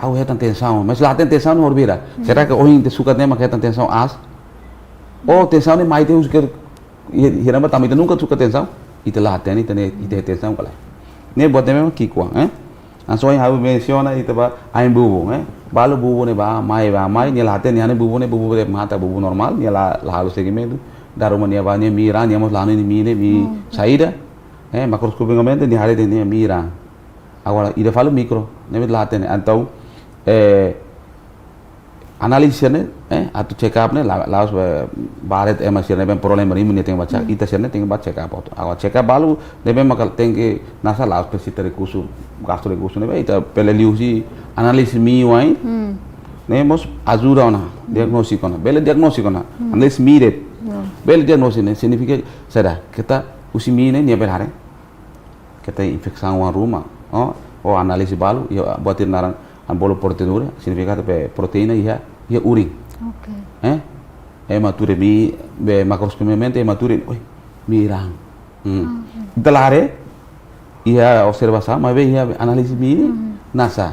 ha'u hetan tensaun, mas la hatene tensaun horibainhira. Hmm. Será ke ohin ita sukat ne'e mak hetan tensaun aas? Oh, tensaun ne'e mai tiha husi ke, i, hira mak tanba ita nunka sukat tensaun, ita la hatene, ita ne'e, ita tensaun ka lae. Ne'e buat ne'e mak ki'ikoan, eh? Hanesan ohin ha'u mensiona ita ba ain bubu, eh? Balu bubu ne'e ba mai, ba mai, nia la hatene, nia hatene bubu ne'e bubu ne'e mata, bubu normál, nia la, la halo segimentu, dala ruma nia ba, nia mira, nia mós la hatene nia mira, mi, hmm, saida, eh? Makroskopikamente, nia haree de'it nia mira. Agora, ida fali mikro, ne'ebé la hatene, entaun, eh, análize ne'e, eh, atu check-up ne'e, la, la'ós, eh, ba haree ema sira ne'ebé problema rins nia tenke ba check, hmm, ita sira ne'e tenke ba check-up hotu. Agora check-up balu, ne'ebé maka tenke hanesan la'ós presiza rekursu, gastu rekursu ne'ebé, ita bele liuhusi análize mii wa'in, hmm, ne'e mós ajuda ona, hmm, diagnóstiku ona, bele diagnóstiku ona, hmm, análize mii de'it. No. Bele diagnóstiku ne'e, signifika saida, keta husi mii ne'e, nia bele haree. Keta infesaun oan ruma, oh, oh, análize balu, iha buat ida naran, an bolo proteinúria, signifika katak proteína iha, iha urin. Oke. Eh? Ema tuur mii, be makroskopikamente, ema tuur, oi, mii raan. Hmm. Ah, hmm. Ita la haree, iha observasaun, maibé iha análize mii, hmm, hanesan,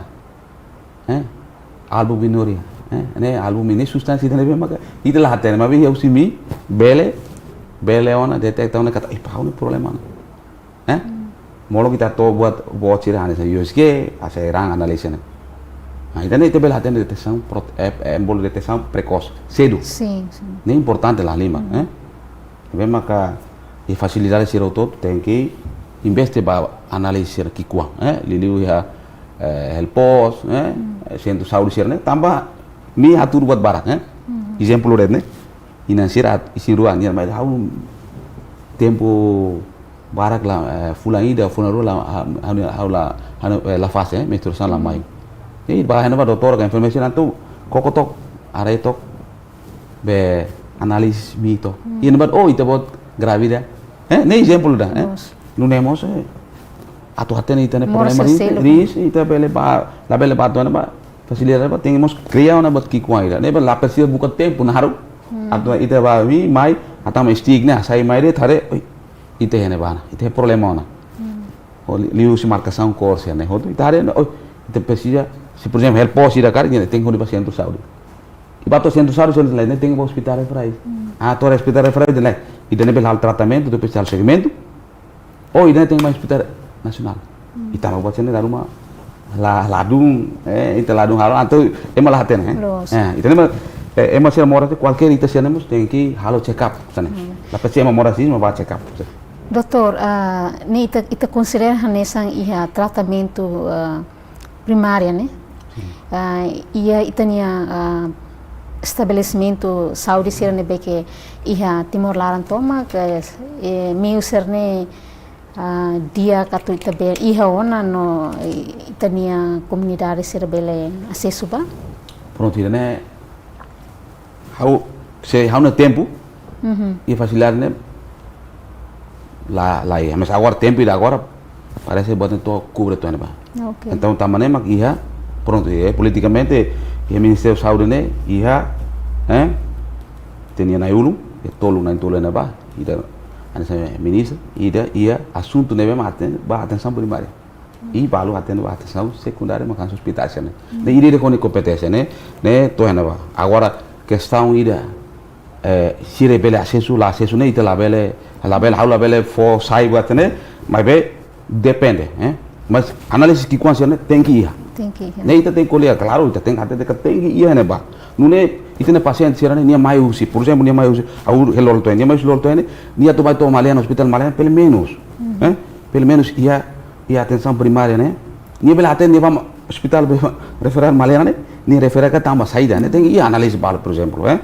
eh? Albuminúria, eh? Ne'e albumina ne'e substánsia ida ne'ebé maka, ita la hatene, maibé iha husi mii, bele, bele ona, deteta ona, katak, ih, pau ne'e problema ne'e. Eh? Hmm. Molok ita to'o buat, buat sira hanesan U S G, hanesan raan análize ne'e. Nah, ita ne'e ita bele hatene detesaun pro-, eh, eh, bolu detesaun prekos, sedu. Sin, sin. Ne'e importante la lima, hmm, eh? Ne'ebé maka, i fasilidade sira hotu tenke investe ba análize sira ki'ikoan, eh? Liuliu iha, eh, health post, eh? Hmm. Sentru saúde sira ne'e, tanba mii hatudu buat barak, eh? Hmm. Ezemplu de'it ne'e, inan sira isin-rua, nia mai ha'u tempu barak la, eh, fulan ida, fulan rua la, ha-, ha'u, ha'u la, ha'u, eh, la fase, eh, menstruasaun la mai. Hmm. Jadi, ba iha ne'ebá doutór ka enfermeira sira atu koko took, haree took, be análize mii took. Hmm. Iha ne'ebá, oh, ita-boot grávida. Eh, ne'e ezemplu ida, eh. Loos. Nune'e mós, eh, atu hatene ita-nia problema rins, seluk. Rins, ita bele ba, labele ba atu iha ne'ebá, fasilidade ba, tenke mós kria ona buat ki'ikoan ida. Ne'ebé la presiza buka tempu naruk. Hmm. Atu ita ba mii, mai, atu mai stick ne'e, hasai mai de'it, haree, oi, ita iha ne'ebá ona, ita iha problema ona. Hmm. Ou li-, liuhusi markasaun kór sira ne'e hotu, ita haree, oi, ita presiza, se por ezemplu, health post ida karik, ita tenke hodi ba sentru saúde. I ba to'o sentru saúde, sentru saúde, ne'e tenke ba ospitál referral. Hmm. Ah, to'o ospitál referral, ne'e, ida ne'e bele halo tratamentu, depois halo segimentu, ou ida ne'e tenke ba ospitál nasionál. Hmm. Ita la buat sira ne'e dala ruma la, ladún, eh, ita ladún halo, entaun ema la hatene, eh. Loos. Eh, ita ne'e, eh, ema sira moras, kualkér ita sira ne'e mós tenke halo check-up, hanesan ne'e. Hmm. La presiza ema moras rins mak ba check-up. Doutór, ah, ne'e ita, ita konsidera hanesan iha tratamentu, ah, primária, ne'e? Sin. Ah, iha ita-nia, ah, estabelesimentu saúde sira ne'ebé ke iha Timor laran tomak, eh, meiu sira-ne'e, ah, di'ak atu ita bele iha ona no, eh, ita-nia komunidade sira bele asesu ba? Prontu, ida-ne'e ha'u, se ha'u-nia tempu, mhm, i fasilidade ne'e la, la iha. Mas agora tempu ida agora, parese buat ne'e to'o kubre to'o iha ne'ebá. Oke. Entaun, tanba ne'e mak iha, prontu, eh, politikamente, iha Ministériu Saúde ne'e, iha, eh, ita-nia na'in-ulun, iha tolu, na'in-tolu iha ne'ebá, ida, hanesan ministra, ida, iha asuntu ne'ebé mak aten-, ba atensaun primária. I balu hatene ba atensaun sekundária mak hanesan ospitál sira-ne'e. Ne'e ida-idak ho nia kompeténsia ne'e, ne'e to'o iha ne'ebá. Agora, kestaun ida, eh, sira bele asesu, la asesu ne'e, ita labele, labele, ha'u labele fó sai buat ne'e, maibé depende, eh. Mas análize ki'ikoan sira-ne'e tenke iha. Tenke iha. Ne'e ita tenke ko'alia, klaru, ita tenke hatete katak tenke iha ne'ebá. Nune'e, ita-nia pasiente sira-ne'e, nia mai husi, por ezemplu, nia mai husi, ha'u hela loron to'o iha ne'e, nia mai husi loron to'o iha ne'e, nia atu bá to'o Maliana, ospitál Maliana, pelumenus, eh, pelumenus iha, iha atensaun primária ne'e, nia bele hatene, nia bá ospitál, referál Maliana ne'e, nia referál katak tanba saida, ne'e tenke iha análize balu, por ezemplu, eh.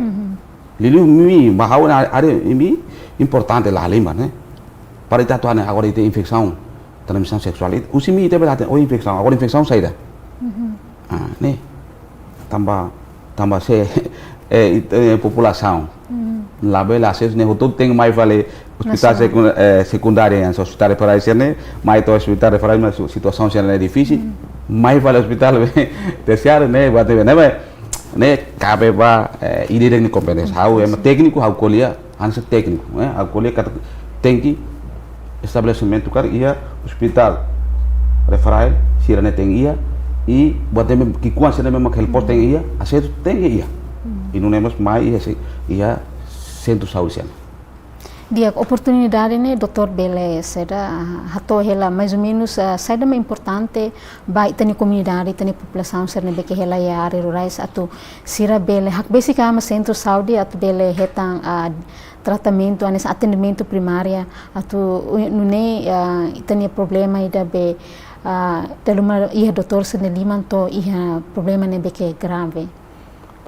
Liuliu imi, ba ha'u-nia área imi importante la halimar, ne'e. Para ita atu hatene agora ita infesaun transmisaun seksuál. It-, husi imi ita bele hatene, oh, infesaun, agora infesaun saida. Ah, ne'e. Tanba, tanba se, eh, it-, eh, populasaun labele asesu ne'e, hotu tenke mai fali ospitál sekun-, eh, sekundária, hanesan ospitál referál sira-ne'e, mai to'o ospitál referál, mas situasaun sira-ne'e difisil, mai fali ospitál tersiáriu ne'e, buat ne'e, ne'e, ne'e kabe ba, eh, ida-idak nia kompeténsia. Ha'u ema tékniku, ha'u ko'alia hanesan tékniku, eh, ha'u ko'alia katak tenke estabelesimentu karik iha ospitál referál sira-ne'e tenke iha, i buat ne'ebé ki'ikoan sira-ne'e mak helpor tenke iha, asesu tenke iha. I nune'e mós mai iha se-, iha sentru saúde sira-ne'e. Di'ak, oportunidade ne'e, doutór bele saida, ah, hato'o hela mais ou menus, ah, saida mak importante ba ita-nia komunidade, ita-nia populasaun sira ne'ebé ke hela iha área rurais atu sira bele hakbesik an ba sentru saúde atu bele hetan, ah, tratamentu, hanesan atendimentu primária atu, uh, nune'e, ah, ita-nia problema ida be, ah, dala ruma iha doutór sira-nia liman to'o iha problema ne'ebé ke grave.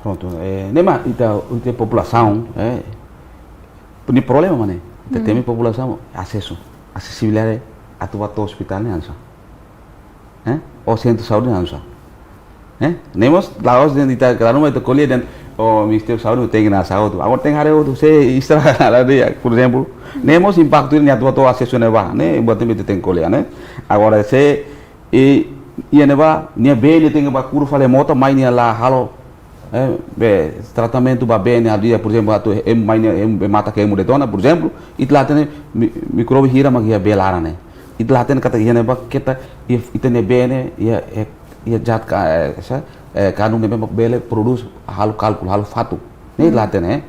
Prontu, eh, ne'e mak ita, ita populasaun, eh, nia problema mak ne'e. Ita temi populasaun asesu, asesibilidade atu bá to'o ospitál ne'e hanesan, eh? Ou sentru saúde hanesan, eh? Ne'e mós la'ós dehan ita klaru mak ita ko'alia dehan, oh, Ministériu Saúde tenke na saúde. Agora tenke haree hotu se istra la di'ak, por ezemplu. Ne'e mós impaktu nia atu bá to'o asesu ne'ebá, ne'e buat ne'ebé ita tenke ko'alia, ne'e. Agora se, i, iha ne'ebá, nia bee nia tenke bá kuru fali mota, mai nia la halo, eh, be, tratamentu ba bee ne'e halo di'ak, por ezemplu, atu emu mai ne'e, emu, be matak emu detona, por ezemplu, ita la hatene mi-, mikróbiu hira mak iha bee laran ne'e. Ita la hatene katak iha ne'ebá keta, iha, ita-nia bee ne'e, iha, eh, iha zat ka, eh, sa, eh, kandung ne'ebé mak bele prodús halo kálkulu, halo fatuk. Ne'e ita la hatene, eh.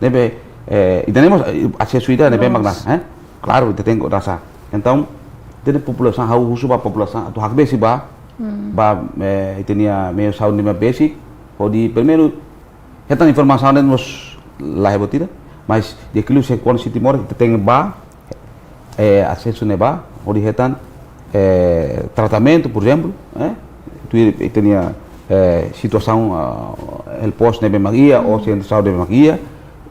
Ne'ebé, eh, ita-nia mós, eh, asesu ida ne'ebé mak nasa, eh. Klaru, ita tenke nasa. Entaun, ita-nia populasaun, ha'u husu ba populasaun atu hakbesik ba, ba, eh, ita-nia meiu saúde ne'ebé besik, hodi primeiru hetan informasaun ne'e mós la heboh ida, mas di'ak liu se kuandu sente moras, ita tenke bá, eh, asesu ne'ebá, hodi hetan, eh, tratamentu, por ezemplu, eh, tuir ita-nia, eh, situasaun, ah, helpos ne'ebé mak iha, ou sentru saúde ne'ebé mak iha,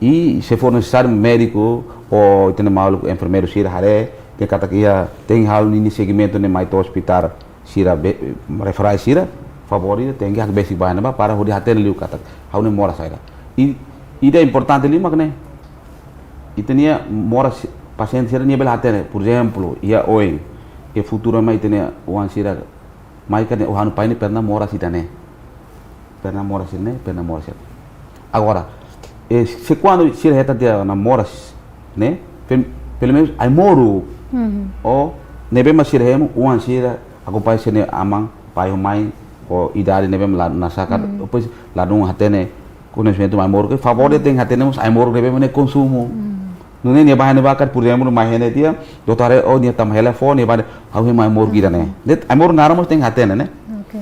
i se for nesesáriu médiku, ou ita-nia maluk enfermeiru sira haree, dehan katak iha, tenke halo ninia segimentu ne'e mai to'o ospitál sira be, referál sira, favór ida tenke hakbesik ba ne'ebá para hodi hatene liu katak ha'u-nia moras saida. I, ida importante liu mak ne'e. Ita-nia moras pasiente sira-nia bele hatene, por ezemplu, iha oin, iha futuru mai ita-nia oan sira mai katak, oh, ha'u-nia pai ne'e pernah moras ida-ne'e. Pernah moras ida-ne'e, pernah moras ida. Agora, eh, se kuandu sira hetan tiha ona moras ne'e, pel-, pelumenus ai-moruk. Ou ne'ebé mak sira hemu, oan sira, akompaña sira-nia aman, pai ho mãe, ho idade ne'ebé mak la nasa karik, depois ladún hatene koñesimentu mai-moruk, favór ida tenke hatene mós ai-moruk ne'ebé mak nia konsumu. Nune'e nia bá iha ne'ebá karik, por ezemplu, mai iha ne'e tiha, doutór haree, oh, nia tama hela fó, nia bá, ha'u hemu ai-moruk ida-ne'e. De'it ai-moruk naran mós tenke hatene, ne'e.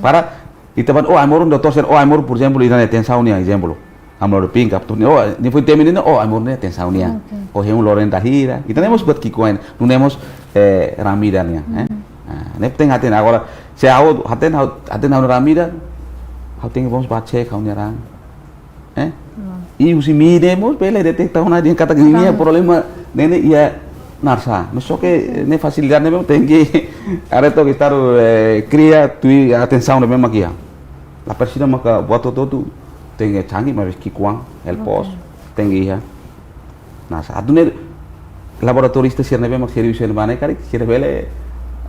Para ita bá, oh, ai-moruk doutór sira, oh, ai-moruk, por ezemplu, ida-ne'e tensaun nian, ezemplu. Amlodipina, kaptu ni, oh, nia foin temi ne'e, oh, ai-moruk ne'e tensaun nian. Ou hemu loron ida hira. Ita-nia mós buat ki'ikoan, nune'e mós, eh, ramida nian, eh. Ah, ne'e tenke hatene. Agora, se ha'u hatene, ha'u hatene ha'u-nia ramida, ha'u tenke vamos ba cek ha'u-nia ran. Eh? I husi imi ne'e mós bele deteta ona dehan katak imi-nia problema ne'e iha nasa. Mas só ke ne'e fasilidade ne'e tenke haree took Estadu, eh, kria tuir atensaun ne'ebé mak iha. La presiza maka buat hotu-hotu tenke canggih, mas ki'ikoan, helpos, tenke iha. Nasa, atu nune'e laboratorista sira ne'ebé mak servisu iha ne'ebá ne'e karik, sira bele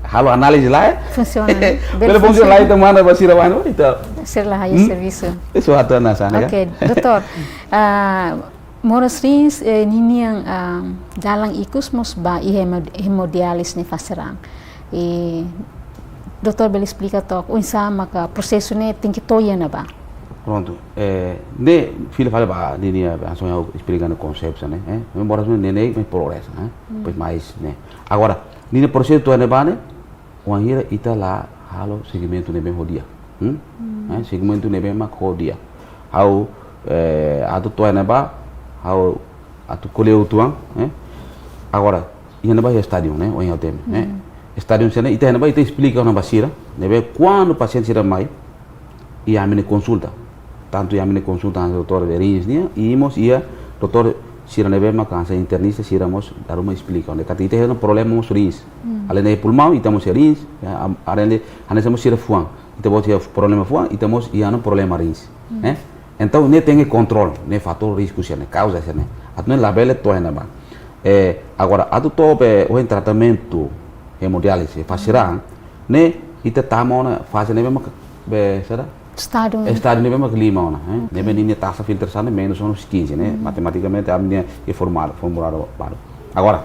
halo análize lai. Funsiona, ne'e? Bele funsiona lai, ita manda ba sira bá, no? Ita. Sira la halo servisu. Isso atu nasa, ne'e ka? Oke, doutór. Ah, moras rins, eh, ninian, ah, dalan ikus mós ba iha hemo-, hemodiálise ne'e fase raan. Eh, Doutór bele esplika took oinsá maka prosesu ne'e tenke to'o iha ne'ebá? Prontu. Eh, ne'e fila fali ba ninia, hanesan ha'u esplika ona konseitu ne'e, eh? Embora ne'e, ne'e, ne'e progresu, eh? Pois mais ne'e. Agora, ninia prosesu to'o iha ne'ebá ne'e, wainhira ita la halo segimentu ne'ebé ho di'ak. Hmm? Eh, segimentu ne'ebé mak ho di'ak. Ha'u, eh, atu to'o iha ne'ebá, ha'u atu ko'alia uitoan, eh? Agora, iha ne'ebá iha estádiu, ne'e? Ohin ha'u temi, ne'e? Estádiu sira-ne'e, ita iha ne'ebá, ita esplika ona ba sira, ne'ebé kuandu pasiente sira mai, iha ami-nia konsulta. Tantu iha ami-nia konsulta hanesan doutór Verins nian, i mós iha doutór sira ne'ebé mak hanesan internista sira mós dala ruma esplika ona katak ita iha ona problema mós rins. Alende pulmaun, ita mós iha rins, ya, am-, alende, hanesan mós sira fuan. Ita mós iha problema fuan, ita mós iha ona problema rins. Eh? Entaun, ne'e tenke kontrola, ne'e fatór risku sira-ne'e, kauza sira-ne'e. Atu ne'e labele to'o iha ne'ebá. Eh, agora, atu to'o be, ohin tratamentu hemodiálise, faze raan, ne'e, ita tama ona faze ne'ebé mak, be, saida? Estádiu. Estádiu ne'ebé mak lima ona, eh? Ne'ebé ninia taxa filtrasaun ne'e menus ona kinze, ne'e? Matematikamente, ami-nia iha formuláriu, formuláriu balu. Agora,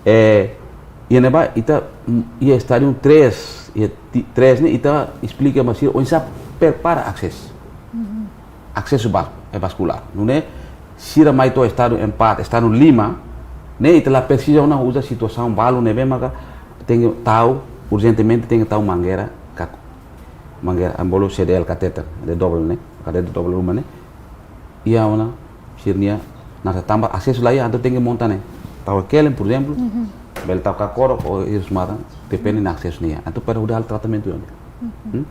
eh, iha ne'ebá, ita, mm, iha estádiu três, iha ti-, três ne'e, ita esplika ba sira oinsá prepara asesu. Asesu bas-, eh, vaskulár. Nune'e, sira mai to'o estádiu empat, estádiu lima, ne'e ita la presiza ona uza situasaun balu ne'ebé maka tenke tau, urjentemente tenke tau mangeira, ka-, mangeira, ami bolu C D L katéter, de doble ne'e, katéter doble ruma ne'e. Iha ona, sira-nia, nasa tanba asesu la iha, entaun tenke monta ne'e. Tau kelen, por ezemplu, bele tau kakorok, ou hirus-matan, depende ona asesu ne'e iha. Entaun para hodi halo tratamentu iha ne'e. Hmm?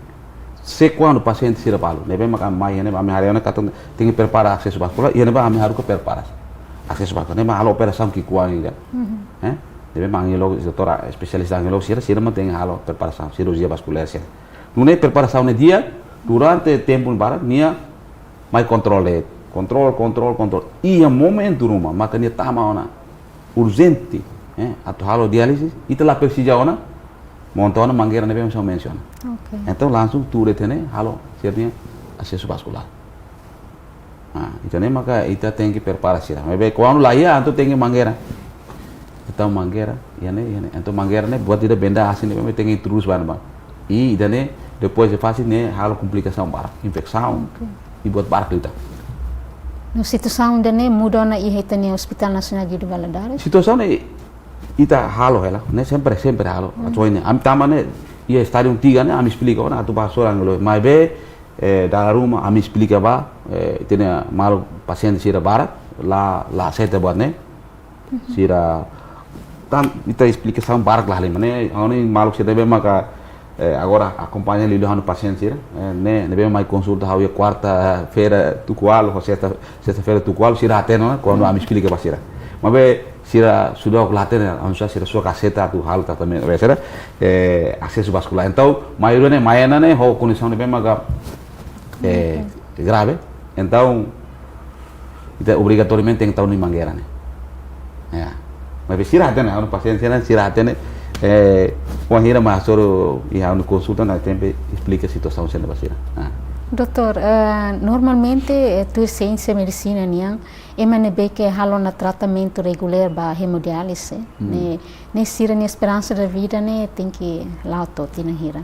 Se kuandu pasiente sira balu, ne'ebé maka mai, ne'e, ami haree ona katak tenke prepara asesu vaskulár, iha ne'ebá ami haruka prepara asesu vaskulár, ne'e mak halo operasaun ki'ikoan ida. Eh? Ne'ebé mak angiolójiku, doutór espesialista angiolójiku sira, sira mak tenke halo preparasaun, sirurjia vaskulár sira. Nune'e preparasaun ne'e di'ak, durante tempu barak, nia mai kontrola, kontrola, kontrola, kontrola. Iha momentu ruma, maka nia tama ona urjente, eh, atu halo diálise, ita la presiza ona, monta ona mangeira ne'ebé ohin ha'u mensiona. Ok. Entaun, langsung tuur de'it ne'e, halo, sira-nia asesu vaskulár. Ah, entaun ne'e maka ita tenke prepara sira. Maibé, kuandu la iha, entaun tenke mangeira. Entaun mangeira, iha ne'e, iha ne'e. Entaun mangeira ne'e, buat ida benda asin ne'ebé tenke introdús ba ne'ebá. I ida-ne'e, depois de faze ne'e, halo komplikasaun barak, infesaun. Ok. I buat barak ida. No situasaun ida-ne'e muda ona iha ita-nia Hospital Nasionál Guido Valadares? Situasaun ne'e ita halo hela, ne'e sempre, sempre halo. Hmm. Atu ne'e, ami tama ne'e, iha estádiu tiga ne'e, ami esplika ona, atu ba sora ngalo. Maibé, eh, dala ruma, ami esplika ba, eh, ita-nia maluk pasiente sira barak, la, la aseita buat ne'e. Sira, tan, ita esplikasaun barak la halimar ne'e, ha'u-nia maluk sira ne'ebé maka, eh, agora akompaña liuliu ha'u-nia pasiente sira, eh, ne'e, ne'ebé mai konsulta ha'u iha kuarta-feira tuku ualu, ou sesta, sesta-feira tuku ualu, sira hatene ona, kuandu ami esplika ba sira. Maibé, sira sudah la hatene, anu sa sira suka aseita atu halo tratamentu, be sira, eh, asesu vaskulár. Entaun, maioria ne'e, mai ona ne'e, ho kondisaun ne'ebé maka, eh, grave. Entaun, ita obrigatoriamente tenke tau ninia mangeira ne'e. Ya. Maibé sira hatene, ha'u-nia pasiente sira, sira hatene, eh, wainhira mak hasoru iha ha'u-nia konsulta, ha'u sempre esplika situasaun sira-ne'e ba sira. Ah. Doutór, eh, normalmente, eh, tuir siénsia medisina nian, ema ne'ebé ke halo ona tratamentu regulár ba hemodiálise, ne'e, ne'e sira-nia esperansa de vida ne'e tenke la'o to'o tinan hira?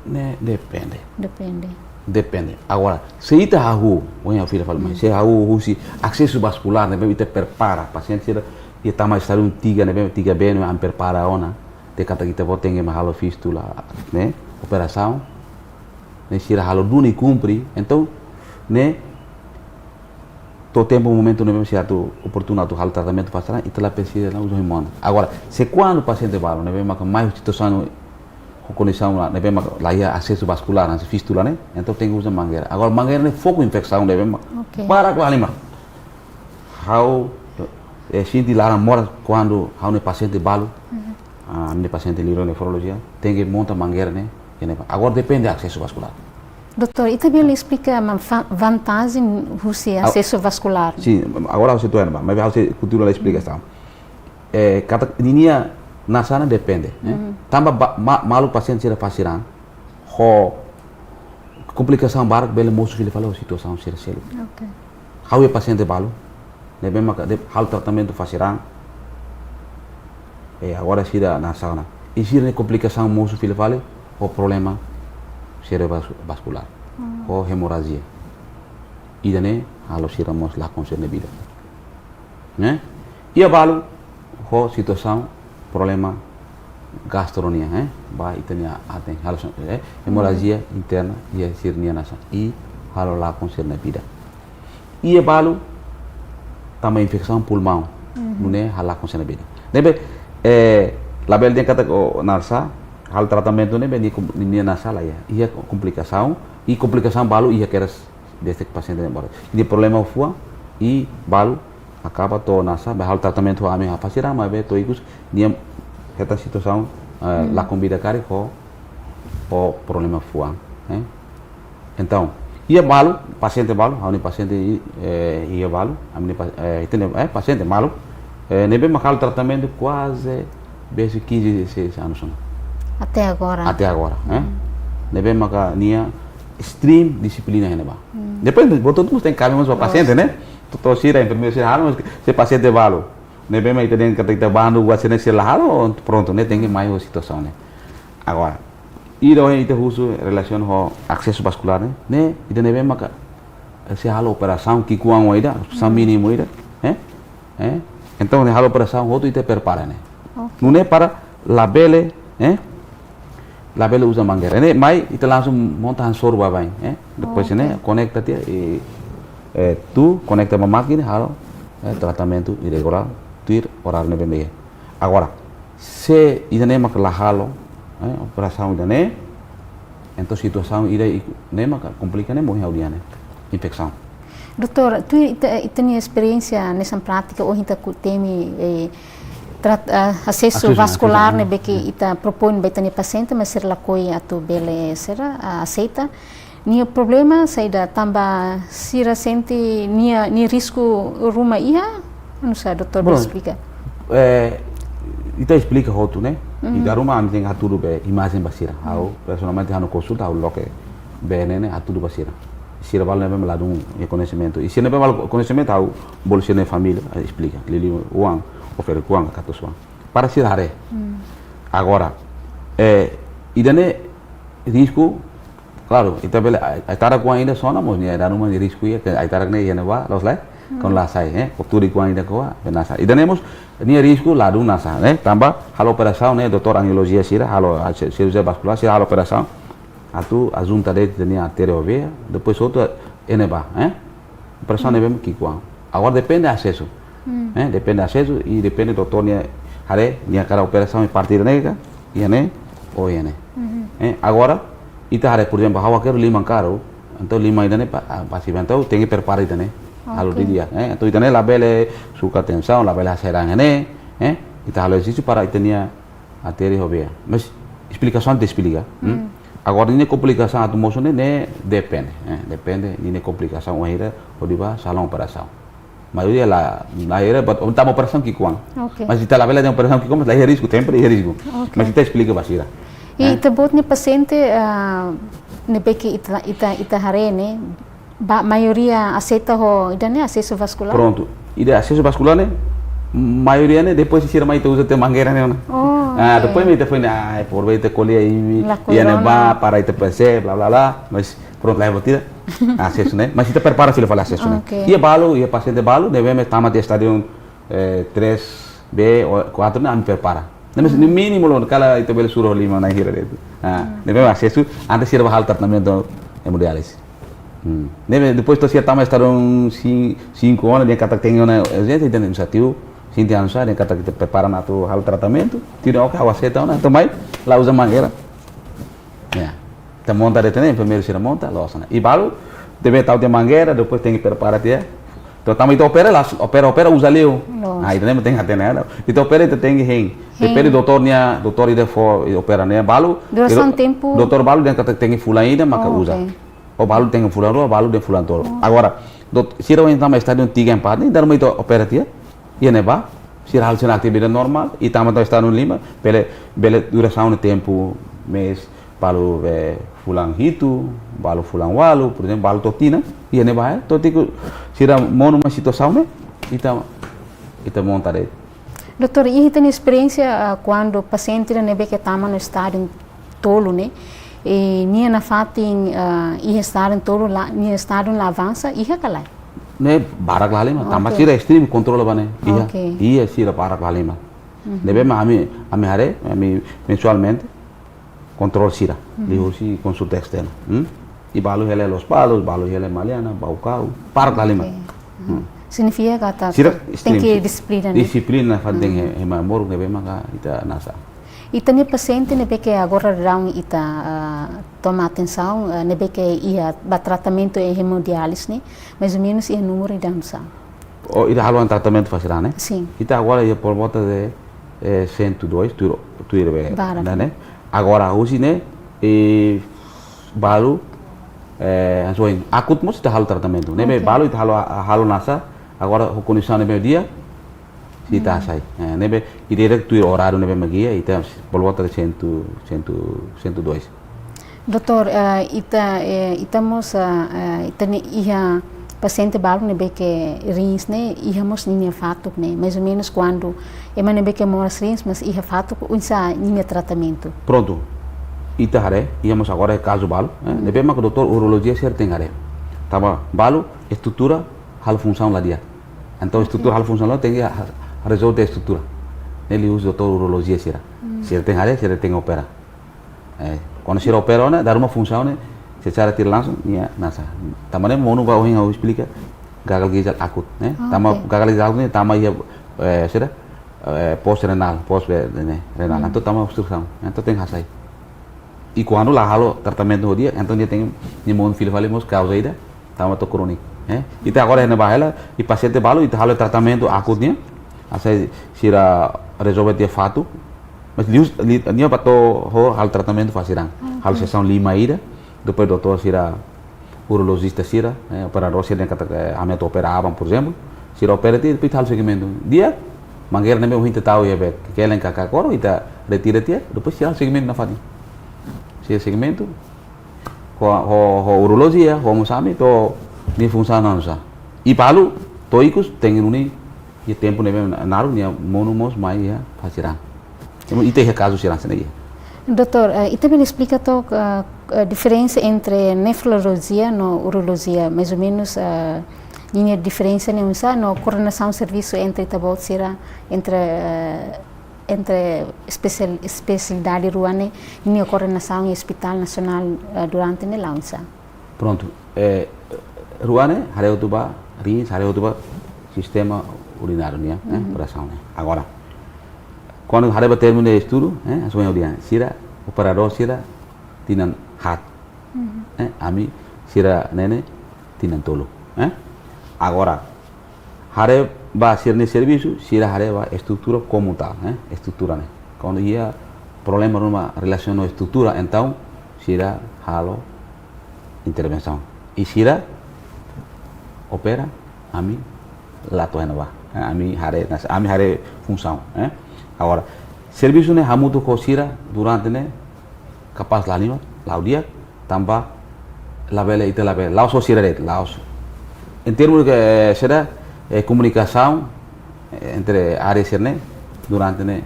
Ne'e depende. Depende. Depende. Agora, se ita hahú, ohin ha'u fila fali mai, se hahú husi asesu vaskulár, ne'ebé ita prepara, pasiente sira, iha tama estádiu tiga, ne'ebé tiga B ne'e ami prepara ona, dehan katak ita-boot tenke mai halo fístula, ne'e, operasaun, ne'e sira halo duni kumpre, entaun, ne'e, to'o tempu momentu ne'ebé sira atu oportunu atu halo tratamentu faze raan, ita la presiza ona uza hormôniu. Agora, se kuandu pasiente balu ne'ebé maka mai situasaun ho kondisaun la, ne'ebé maka la iha asesu vaskulár, hanesan fístula ne'e, entaun tenke uza mangeira. Agora, mangeira ne'e foku infesaun ne'ebé maka, ok, barak la halimar. Ha'u, eh, sente laran moras kuandu ha'u-nia pasiente balu, ah, ha'u-nia pasiente liuliu nefrolojia, tenke monta mangeira ne'e, iha ne'ebá. Agora depende asesu vaskulár. Doutór, ita bele esplika mak fa-, vantajen husi asesu vaskulár? Sin, agora ha'u sei to'o iha ne'ebá, maibé ha'u sei kontinua esplikasaun. Eh, katak ninia nasaun depende, eh. Tanba ba-, ma-, maluk pasiente sira faze raan, ho komplikasaun barak bele mosu fila fali ho situasaun sira seluk. Ok. Ha'u iha pasiente balu, ne'ebé maka de'it halo tratamentu faze raan, eh, agora sira nasaun ona. I sira-nia komplikasaun mosu fila fali, ho problema serebrovaskulár, ho hemorrajia. Ida-ne'e halo sira mós lakon sira-nia vida. Ne'e? Iha balu ho situasaun problema gastro nian, eh? Ba ita-nia aten, halo sa-, eh? Hemorrajia interna iha sira-nia nasaun. I halo lakon sira-nia vida. Iha balu tama infesaun pulmaun. Nune'e halo lakon sira-nia vida. Ne'ebé, eh, labele dehan katak o nasaun, halo tratamentu ne'ebé nia kom-, nia nasaun la iha. Iha komplikasaun, i komplikasaun balu iha kedas desde ke pasiente ne'e moris. Nia problema fuan, i balu akaba to'o nasaun, bá halo tratamentu ami hapasi rama, be to'o ikus, nia hetan situasaun, eh, lakon vida karik ho, ho problema fuan, eh. Entaun, iha balu, pasiente balu, ami-nia pasiente, eh, iha balu, ami-nia pa-, eh, ita-nia, eh, pasiente balu, eh, ne'ebé mak halo tratamentu kuaze besik quinze, dezasseis anos ona. Até agora. Até agora, eh. Ne'ebé maka nia extreme dixiplina iha ne'ebá. Depois, buat hotu mós tenke kabe mós ba pasiente, ne'e? Doutór sira, enfermeiru sira, halo, mas se pasiente balu. Ne'ebé mak ita dehan katak ita bandu, buat sira-ne'e sira la halo, prontu, ne'e tenke mai ho situasaun ne'e. Agora, ida ohin ita husu relasiona ho asesu vaskulár ne'e, ne'e, ida ne'ebé maka, eh, sei halo operasaun ki'ikoan ida, sa mínimu ida, eh? Eh? Entaun, ne'e halo operasaun hotu ita prepara ne'e. Oke. Nune'e para labele, eh? Labele uza mangeira. Ne'e mai, ita langsung monta hanesan soru baibain, eh? Depois, oke, ne'e, konekta tiha, i, eh, tuur, konekta ba mákina, halo, eh, tratamentu irregulár, tuir oráriu ne'ebé mak iha. Agora, se ida-ne'e maka la halo, eh, operasaun ida-ne'e, entaun situasaun ida i-, ne'e maka komplika ne'e morin ha'u dehan ne'e, infesaun. Doutór, tuir ita, ita-nia esperiénsia hanesan prátika ohin ita ku temi, eh, trat-, ah, asesu, asesu vaskulár, asesu, ne'ebé ke ita propoin ba ita-nia pasiente, mas sira lakohi atu bele sira, ah, aseita. Nia problema saida, tanba sira sente nia, nia risku ruma iha? Oinsá doutór bele esplika? Eh, ita esplika hotu, ne'e? Ida ruma ami tenke hatudu be imajen ba sira. Ha'u, pesoalmente, ha'u-nia konsulta, ha'u loke be ne'e, ne'e hatudu ba sira. Sira balu ne'ebé mak ladún iha koñesimentu. I sira ne'ebé mak la iha koñesimentu, ha'u bolu sira-nia família, eh, esplika. Liuliu oan, oferese oan, katorze oan. Para sira haree. Agora, eh, ida-ne'e risku, klaru, ita bele, ai-, aitarak oan ida sona mós, nia danu mós risku iha, ke aitarak ne'e iha ne'ebá, loos lai, kuandu la sai, eh, ko tuur oan ida ko'a, bele nasaun. Ida-ne'e mós, nia risku ladún nasaun, eh, tanba halo operasaun, ne'e, doutór anjiolojia sira, halo, ah, si-, cirurgia vaskulár, sira halo operasaun, atu ajunta de'it ita-nia artéria ho veia, depois hotu iha ne'ebá, eh? Operasaun ne'ebé mak ki'ikoan. Agora depende asesu. Eh, depende asesu i depende doutór nia haree, nia hakarak operasaun iha parte ne'e ka, iha ne'e, ou iha ne'e. Eh, agora, ita haree, por ezemplu, ha'u hakerek liman karuk, entaun liman ida-ne'e pa-, ah, pasiva, entaun tenke prepara ida-ne'e. Halo, oke, didi'ak, eh? Entaun ida-ne'e labele sukat tensaun, labele hasai raan iha ne'e, eh? Ita halo ezersísiu para ita-nia artéria ho veia. Mas esplikasaun ita esplika, hmm? Agora, ninia komplikasaun atu mosu ne'e, ne'e depende, eh, depende ninia komplikasaun, wainhira hodi ba salaun operasaun. Maioria la, la iha, but, tanba operasaun ki'ikoan. Oke. Mas ita labele dehan operasaun ki'ikoan, mas la iha risku, sempre iha risku. Oke. Mas ita esplika ba sira. I, eh, ita-boot nia pasiente, ah, ne'ebé ke ita, ita, ita haree ne'e, ba, maioria aseita ho ida-ne'e, asesu vaskulár? Prontu. Ida asesu vaskulár ne'e, maioria ne'e, depois sira mai ita uza tiha mangeira ne'e ona. Oh, ah, oke. Depois mai ita foin, ah, por ita ko'alia i, lakohi rona, iha ne'ebá, para ita percebe, blá, blá, blá. Mas, prontu, la iha buat ida. Asesu ne'e. Mas ita prepara fila fali asesu ne'e. Oke. Iha balu, iha pasiente balu, ne'ebé mak tama tiha estádiu, eh, três B ou quatro ne'e, ami prepara. Ne'e mós, no mínimo, loron kala ita bele suru liman na'in hira de'it. Ah, ne'ebé mak asesu, antes sira bá halo tratamentu hemodiálise. Hmm. Ne'ebé depois to'o sira tama estádiu cin-, cinco ona, dehan katak tenke ona urjénsia, ita-nia satiu, sente hanesan, dehan katak ita prepara ona atu halo tratamentu, ita dehan oke, ha'u aseita ona, entaun mai, la uza mangeira. Ya. Ita monta de'it ne'e, enfermeiru sira monta, loos ona. I balu, tenke tau tiha mangeira, depois tenke prepara tiha. Entaun, tanba ita opera, la, opera, opera, uza liu. Loos. Ah, ita-nia tenke hatene, ya. Ita opera, ita tenke hein. Hein. Depende doutór nia, doutór ida fó, opera ne'e, balu. Durasaun tempu? Doutór balu dehan katak tenke fulan ida, maka uza. Oh, oke. Ou balu tenke fulan rua, balu dehan fulan tolu. Oh. Agora, dot-, sira ohin tama estádiu tiga, empat, ne'e, dala ruma ita opera tiha. Iha ne'ebá, sira halo sira-nia atividade normál, i tama to'o estádiu lima, bele, bele durasaun tempu, mês, balu, eh, fulan hitu, balu fulan ualu, por ezemplu, balu to'o tinan, iha ne'ebá, eh, to'o tiku, sira monu mai situasaun ne'e, ita, ita monta de'it. Doutór, iha ita-nia esperiénsia, ah, kuandu pasiente ne'ebé ke tama no estádiu tolu ne'e, e nia nafatin, ah, iha estadu tolu la, nia estadu la avansa, iha ka lae? Ne'e barak lahalimar, tanba, oke, sira stream kontrola ba ne'e. Iha, oke, iha sira barak lahalimar. Mhm. Ne'ebé mak ami, ami haree, ami mensualmente kontrola sira. Mhm. Liuhusi konsulta esterna. Hmm? I balu hela Lospalos, balu hela Maliana, Baucau, barak lahalimar. Oke. Hmm. Signifika katak sira tenke stream, dixiplina, ne'e? Dixiplina, fali tenke, hmm, ema moruk ne'ebé maka ita nasa. Ita-nia pasiente ne'ebé ke agora daudaun ita, ah, toma atensaun, ah, ne'ebé ke iha ba tratamentu hemodiálise ne'e, mais ou menus iha númeru ida oinsá? Oh, ita halo tratamentu fase rua ne'e? Sin. Ita agora iha por volta de, eh, cento e dois, tuir, tuir be, barak, ne'e? Agora, husi ne'e, e balu, eh, hanesan ohin, akut mós ita halo tratamentu. Ne'ebé, oke, balu ita halo, halo nasa, agora ho kondisaun ne'ebé di'ak, ita, hmm, hasai. Eh, ne'ebé, ita direta tuir oráriu ne'ebé mak iha, ita por volta de cem, cem, cento e dois. Doutór, eh, ita, eh, ita mós, eh, eh, ita-nia iha pasiente balu ne'ebé ke rins ne'e, iha mós ninia fatuk ne'e. Mais ou menus kuandu ema ne'ebé ke moras rins, mas iha fatuk, oinsá ninia tratamentu? Prontu. Ita haree, iha mós agora kazu balu, eh, hmm, ne'ebé mak doutór urolojia sira tenke haree. Tanba balu, estrutura halo funsaun la di'ak. Entaun, oke, estrutura halo funsaun la di'ak, tenke ha-, rezolve estrutura. Ne'e liuhusi doutór urolojia sira. Hmm. Sira tenke haree, sira tenke opera. Eh, kuandu sira opera ona, dala ruma funsaun ne'e, secara tidak langsung, nia nasa. Tanba ne'e monu ba ohin ha'u esplika, gagal ginjal akut, eh. Tanba, oke, gagal ginjal akut ne'e, tanba iha, eh, sira, eh, pós renál, pós be-, ne'e, renál. Hmm. Entaun tanba obstrusaun, entaun tenke hasai. I kuandu la halo tratamentu ho di'ak, entaun nia tenke, nia monu fila fali mós kauza ida, tanba to'o króniku, eh. Ita agora iha ne'ebá hela, i pasiente balu, ita halo tratamentu akut nian, hasai sira rezolve tiha fatuk, mas liu, li, nia ba to'o ho halo tratamentu fase rua. Ah, halo, oke, sesaun lima ida, depois doutór sira, urolojista sira, eh, operadór sira dehan katak, eh, ami atu opera aban, por ezemplu, sira opera tiha, depois halo segmentu. Di'ak, mangeira ne'ebé ohin ita tau iha be, kelen ka kakoro, ita retira tiha, depois sira halo segmentu nafatin. Sira segmentu, ho, ho, ho urolojia, ho mós ami, to'o nia funsaun oinsá. I balu, to'o ikus, tenke duni, iha tempu ne'ebé na-, naruk, nia monu mós mai iha fase rua. Ita iha kazu sira hanesan ne'e iha. Doutór, eh, ita bele esplika took, eh, eh, diferensa entre nefrolojia no urolojia, mais ou menus, eh, ninia diferensa ne'e oinsá, no koordenasaun servisu entre ita-boot sira, entre, eh, entre espesial-, espesialidade rua ne'e, ninia koordenasaun iha Hospital Nasionál, eh, durante ne'e la oinsá? Prontu. Eh, rua ne'e, haree hotu ba rins, haree hotu ba sistema urináriu nian, eh, mhm, korasaun nian. Agora, kuandu haree ba termu de estudu, eh, hanesan ohin ha'u dehan, sira, operadór sira, tinan haat. Mhm. Eh, ami, sira ne'e ne'e, tinan tolu. Eh? Agora, haree ba sira-nia servisu, sira haree ba estrutura como tal, eh? Estrutura ne'e. Kuandu iha problema ruma relasiona ho estrutura, entaun sira halo intervensaun. I sira opera, ami la to'o iha ne'ebá. Eh, ami haree, nas-, ami haree funsaun, eh? Agora, servisu ne'e hamutuk ho sira durante ne'e kapás lahalimar, la'o di'ak, tanba labele, ita labele, la'ós só sira de'it, la'ós. Em termos de, eh, sira, eh, komunikasaun, eh, entre área sira ne'e, durante ne'e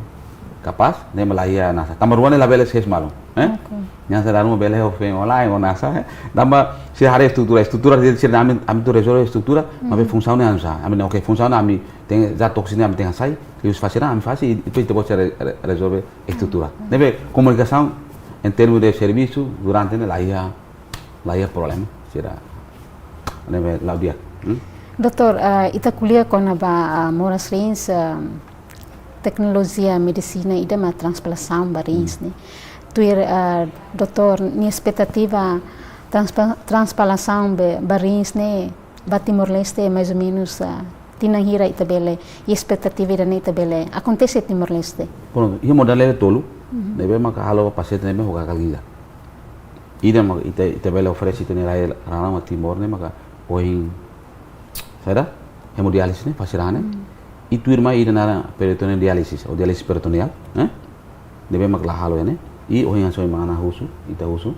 kapás, ne'e mak la iha nasa. Tanba rua ne'e labele ses malu, eh? Oke. Nia sira ruma bele ho feen online, ho nasa, eh? Tanba sira haree estrutura, estrutura sira, sira ami, ami atu rezolve estrutura, hmm, maibé funsaun ne'e oinsá. Ami, oke, funsaun ne'e ami tenke, za toksina ami tenke hasai, liuhusi fase rua, ami fase, i, i depois, depois sira re-, re-, rezolve estrutura. Hmm. Ne'ebé komunikasaun, em termos de servisu, durante ne'e la iha, la iha problema, sira. Ne'ebé la'o di'ak. Hmm? Doutór, ah, ita ko'alia kona-ba, ah, moras rins, ah, teknolojia medisina ida mak transplantasaun ba rins, hmm, ne'e. Tuir, ah, doutór, nia espetativa transpa-, transplantasaun be-, ba rins ne'e, ba Timor-Leste, mais ou menus, ah, tinan hira ita bele, i espetativa ida-ne'e ita bele akontese Timor-Leste? Prontu, iha modalidade tolu, mhm, ne'ebé maka halo pasiente ne'ebé ho gagal ginjal. Ida maka ita, ita bele oferese ita-nia rai rarama Timor ne'e maka ohin, saida? Hemodiálise ne'e, fase rua ne'e. Hmm. I tuirmai ida naran peritoneal diálise, ou diálise peritoneal, eh? Ne'ebé mak la halo ne'e. I ohin hanesan mana husu, ita husu.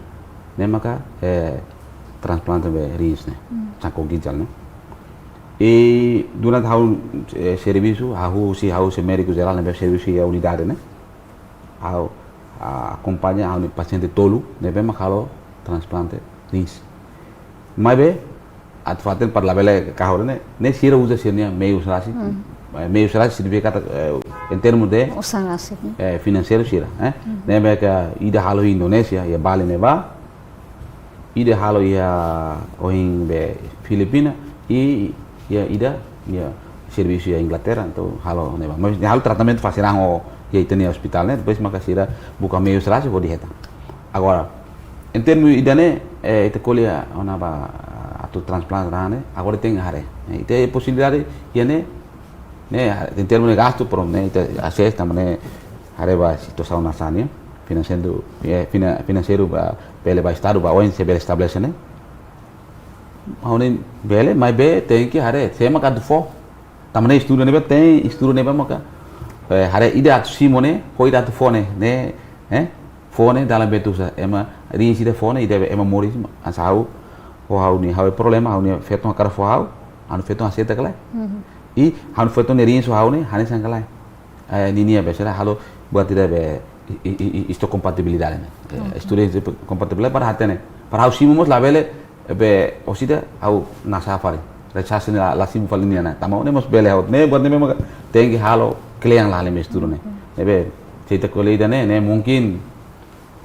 Ne'e maka, eh, transplante be rins ne'e. Hmm. Cangkok ginjal ne'e. I durante ha'u, eh, servisu, ha'u husi, ha'u husi médiku jerál ne'ebé servisu iha unidade ne'e. Ha'u akompaña ha'u-nia pasiente tolu ne'ebé mak halo transplante rins. Maibé atu fatin para labele kahur ne'e, ne'e sira uza sira-nia meius rasik. Hmm. Eh, meius rasik signifika katak, eh, em termos de, uang rasik, ne'e? Eh, finanseiru sira, eh. Hmm. Ne'ebé ida halo iha Indonézia, iha Bali ne'ebá, ida halo iha ohin be Filipina, i iha ida, iha servisu iha Inglaterra, entaun halo ne'ebá. Mas halo tratamentu fase raan iha ita-nia ospitál ne'e, depois maka sira buka meius rasik hodi hetan. Agora, em termos ida-ne'e, eh, ita ko'alia ona ba atu transplante raan ne'e, agora tenke haree. Eh, ita posibilidade iha ne'e, ne'e, em termos de gastu, pronto, ne'e, ita asesu, tanba ne'e, haree ba situasaun hanesan ne'e, finanseiru, eh, fina-, finanseiru ba, bele ba Estadu, ba oin se bele estabelese ne'e. Ha'u-nia bele, maibé tenke haree, sé mak atu fó. Tanba ne'e estudu ne'ebé, tenke estudu ne'ebé maka, eh, haree ida atu simu ne'e, ho ida atu fó ne'e, ne'e, eh, fó ne'e dalam bentuk sá, ema rins ida fó ne'e, ida ema moris, hanesan ha'u, ho ha'u-nia, ha'u problema, ha'u-nia feton hakarak fó ha'u, ha'u-nia feton aseita ka lae. Mhm. I ha'u-nia feton nia rins ho ha'u ne'e, hanesan ka lae. Eh, ninia be sira halo buat ida be i-, i-, i-, i-, istokompatibilidade ne'e. Eh, oke. Estudu istokompatibilidade para hatene. Para ha'u simu mós labele be orsida ha'u nasa fali. Rechaza ne'e la, la simu fali nia ona. Tanba ne'e mós bele ha'u. Ne'e buat ne'e memang tenke halo kle'an la le mes tudo ne'e. Oke. Ne'ebé, se ita ko'alia ida-ne'e, ne'e mungkin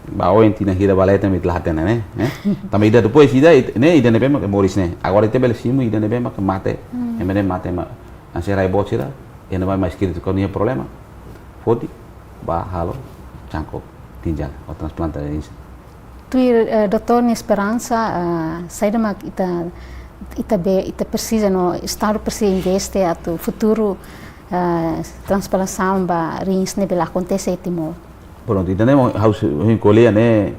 ba oin tinan hira ba leten ita la hatene ne'e, eh? Tanba ida depois ida, it-, ne'e ida ne'ebé mak moris ne'e. Agora ita bele simu ida ne'ebé mak mate. Hmm. Ema ne'e mate mak, hanesan rai bot sira, ema ne'ebé mak eskritu katak nia problema. Foti, ba halo, cangkok, jinjal, ou transplante rins. Tuir, eh, doutór nia esperansa, eh, saida mak ita, ita be, ita presiza no Estadu presiza investe atu futuru, eh, transplantasaun ba rins ne'e bele akontese iha Timor. Pronto, ida-ne'e mós ha'u sei, ha'u ko'alia ne'e,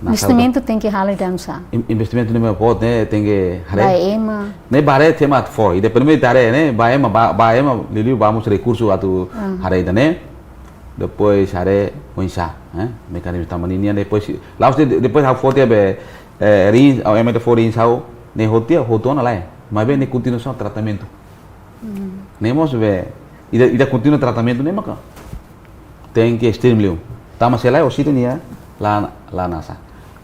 na investimentu tenke halo ida nusá? In-, investimentu ne'e mós pode, ne'e tenke haree. Ba ema. Ne'e ba haree tema atu fó, ida primeiru ita haree ne'e, ba ema, ba, ba ema, liuliu ba mós rekursu atu, ah, haree ida-ne'e. Depois haree oinsá, eh? Mekanizmu tanba ninia, depois, la'ós de-, depois ha'u fó tiha be, eh, rins, ou ema ida fó rins ha'u, ne'e hotu tiha, hotu ona lae. Maibé ne'e kontinuasaun tratamentu. Hmm. Ne'e mós be, ida, ida kontinua tratamentu ne'e maka tenke extreme liu. Tanba se lae orsida nia la, la nasa.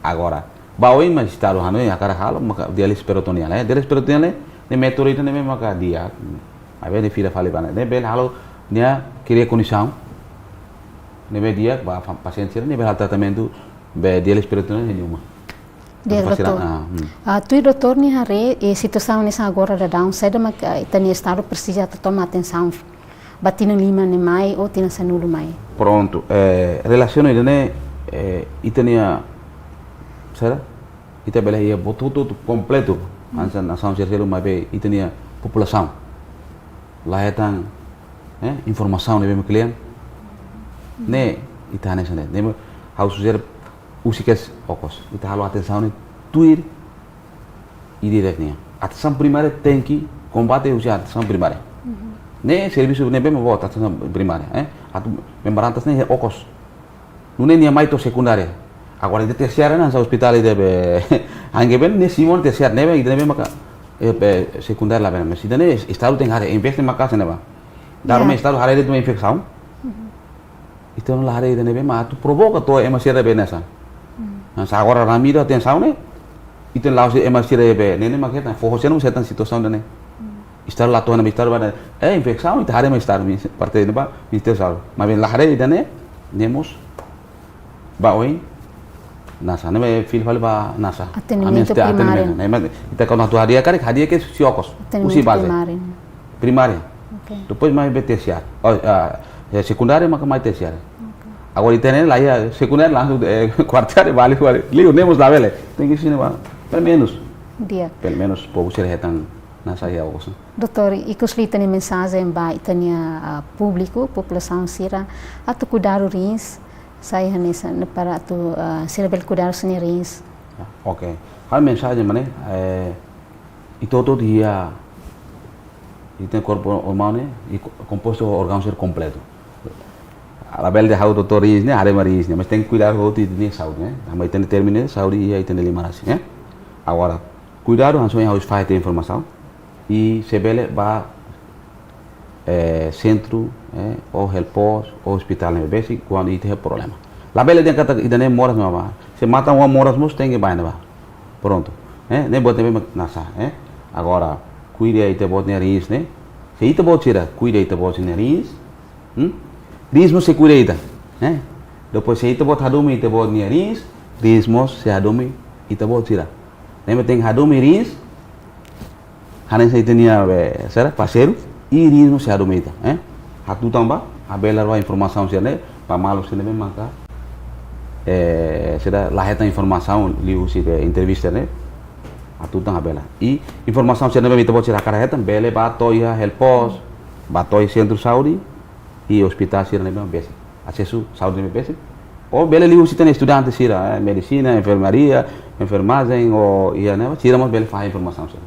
Agora, ba oin mak Estadu hanoin hakarak halo, maka diálise peritoneal, eh? Diálise peritoneal ne'e, ne'e métodu ida ne'ebé maka di'ak, maibé ne'e fila fali ba ne'e. Ne'e bele halo, nia kria kondisaun ne'ebé di'ak ba fa-, pasiente sira ne'ebé halo tratamentu be diálise peritoneal iha nia uma. Di'ak, atu fase raan, doutór. Ah, hmm. Ah, tuir doutór nia haree, eh, situasaun hanesan agora daudaun, saida mak, eh, ita-nia Estadu presiza atu toma atensaun ba tinan lima ne'e mai ou tinan sanulu mai? Pronto, eh, relasiona ida-ne'e, eh, ita-nia, saida? Ita bele iha buat hotu-hotu kompletu, hmm, hanesan nasaun sira seluk maibé ita-nia populasaun la hetan, eh, informasaun ne'ebé mak kle'an. Hmm. Ne'e, ita hanesan ne'e. Ne'e, ha'u sujere husi kedas okos. Ita halo atensaun ne'e tuir ida-idak nian. Atensaun primária tenke kombate husi atensaun primária. Mhm. Ne'e servisu ne'ebé mak boot atensaun primária, eh? Atu membrana ne'e okos. Nune'e nia mai to'o sekundária. Agora ida tersiária hanesan ospitál ida be, angge ben ne'e simu ona tersiária ne'ebé, ida ne'ebé maka, eh, be sekundária la ben. Mas ida-ne'e Estadu tenke haree, investe maka'as ne'ebá. Dala ruma, ya, Estadu haree de'it infesaun. Mhm. Ita la haree ida ne'ebé mak atu provoka to'o ema sira be nasa. Hmm. Nah, se agora rame ida atensaun ne'e, ita la'ós ema sira be, ne'e ne'e mak hetan, foho sira mós hetan situasaun ida-ne'e. Hmm. Estadu la to'o ona, Estadu ba, eh, infesaun, ita haree mai Estadu, mi-, parte ne'ebá, Ministériu Saúde. Maibé la haree ida-ne'e, ne'e mós ba oin nasa, ne'e fila fali ba nasa. Atendimentu, ami esta primáriu. Atendimentu. Ne'e mak ita kuandu atu hadi'a karik, hadi'a kedas husi okos. Atendimentu, husi baze. Primáriu. Primária. Oke. Depois mai be tersiária. Oh, ah, eh, sekundária maka mai tersiária. Oke. Agora ita-nia la iha sekundária langsung, eh, kuartária balik, balik. Liu, ne'e mós labele. Tenke husi ne'ebá. Pelo menos. Di'ak. Pelo menos povu sira hetan nasa iha okos. Doutór, ikus liu ita-nia mensajen ba ita-nia, ah, públiku, populasaun sira, atu kuidadu rins, sai hanesan ne'e para atu, ah, sira bele kuidadu sira-nia rins. Ya, oke. Ha'u-nia mensajen mak ne'e, eh, ita hotu-hotu iha, ita-nia korpu umanu ne'e, i ko-, kompostu órgaun sira kompletu. Labele dehan ha'u doutór rins ne'e, haree mak rins ne'e, mas tenke kuidadu hotu ita-nia saúde ne'e. Tanba ita-nia terminu ne'e, saúde iha ita-nia liman rasik ne'e. Agora, kuidadu hanesan ohin ha'u fahe tiha informasaun. I se bele ba, eh, sentru, eh, ou health post, ou ospitál ne'ebé besik, kuandu ita iha problema. Labele dehan katak ida-ne'e moras mama. Se matan-oan moras mós tenke bá iha ne'ebá. Prontu. Eh, ne'e buat ne'ebé mak nasa, eh. Agora, kuida ita-boot nia rins ne'e. Se ita-boot sira kuida ita-boot nia rins. Hmm? Rins mós sei kuida ita, eh. Depois se ita-boot hadomi ita-boot nia rins, rins mós sei hadomi ita-boot sira. Ne'ebé tenke hadomi rins, hanesan ita-nia, eh, sira, parseiru, i rins mós sei hadomi ita, eh. Hatutan bá, habelar ba informasaun sira-ne'e ba maluk sira ne'ebé maka, eh, sira la hetan informasaun liuhusi, eh, entrevista ne'e. Hatutan habelar. I informasaun sira ne'ebé ita-boot sira hakarak hetan, bele bá to'o iha health post, bá to'o iha sentru saúde, i ospitál sira ne'ebé besik. Asesu saúde ne'ebé besik. Ou bele liuhusi ita-nia estudante sira, eh, medisina, enfermaria, enfermajen, ou iha ne'ebá, sira mós bele fahe informasaun sira.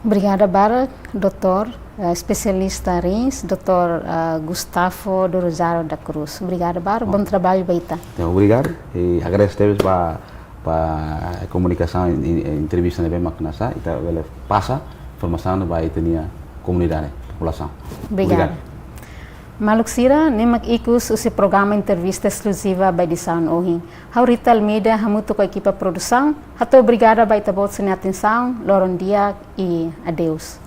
Obrigada barak, doutór, eh, espesialista rins, doutór, eh, Gustavo do Rosário da Cruz. Obrigada barak, bom trabalho ba ita. Entaun, obrigadu. I agradese tebes ba, ba komunikasaun, i, i entrevista ne'ebé mak nasa, ita bele pasa informasaun ba ita-nia komunidade, populasaun. Obrigada. Obrigadu. Maluk sira, ne'e mak ikus husi programa entrevista eskluziva ba edisaun ohin. Ha'u Rita Almeida, hamutuk ho ekipa produsaun, hato'o obrigada ba ita-boot sira-nia atensaun, loron di'ak i adeus.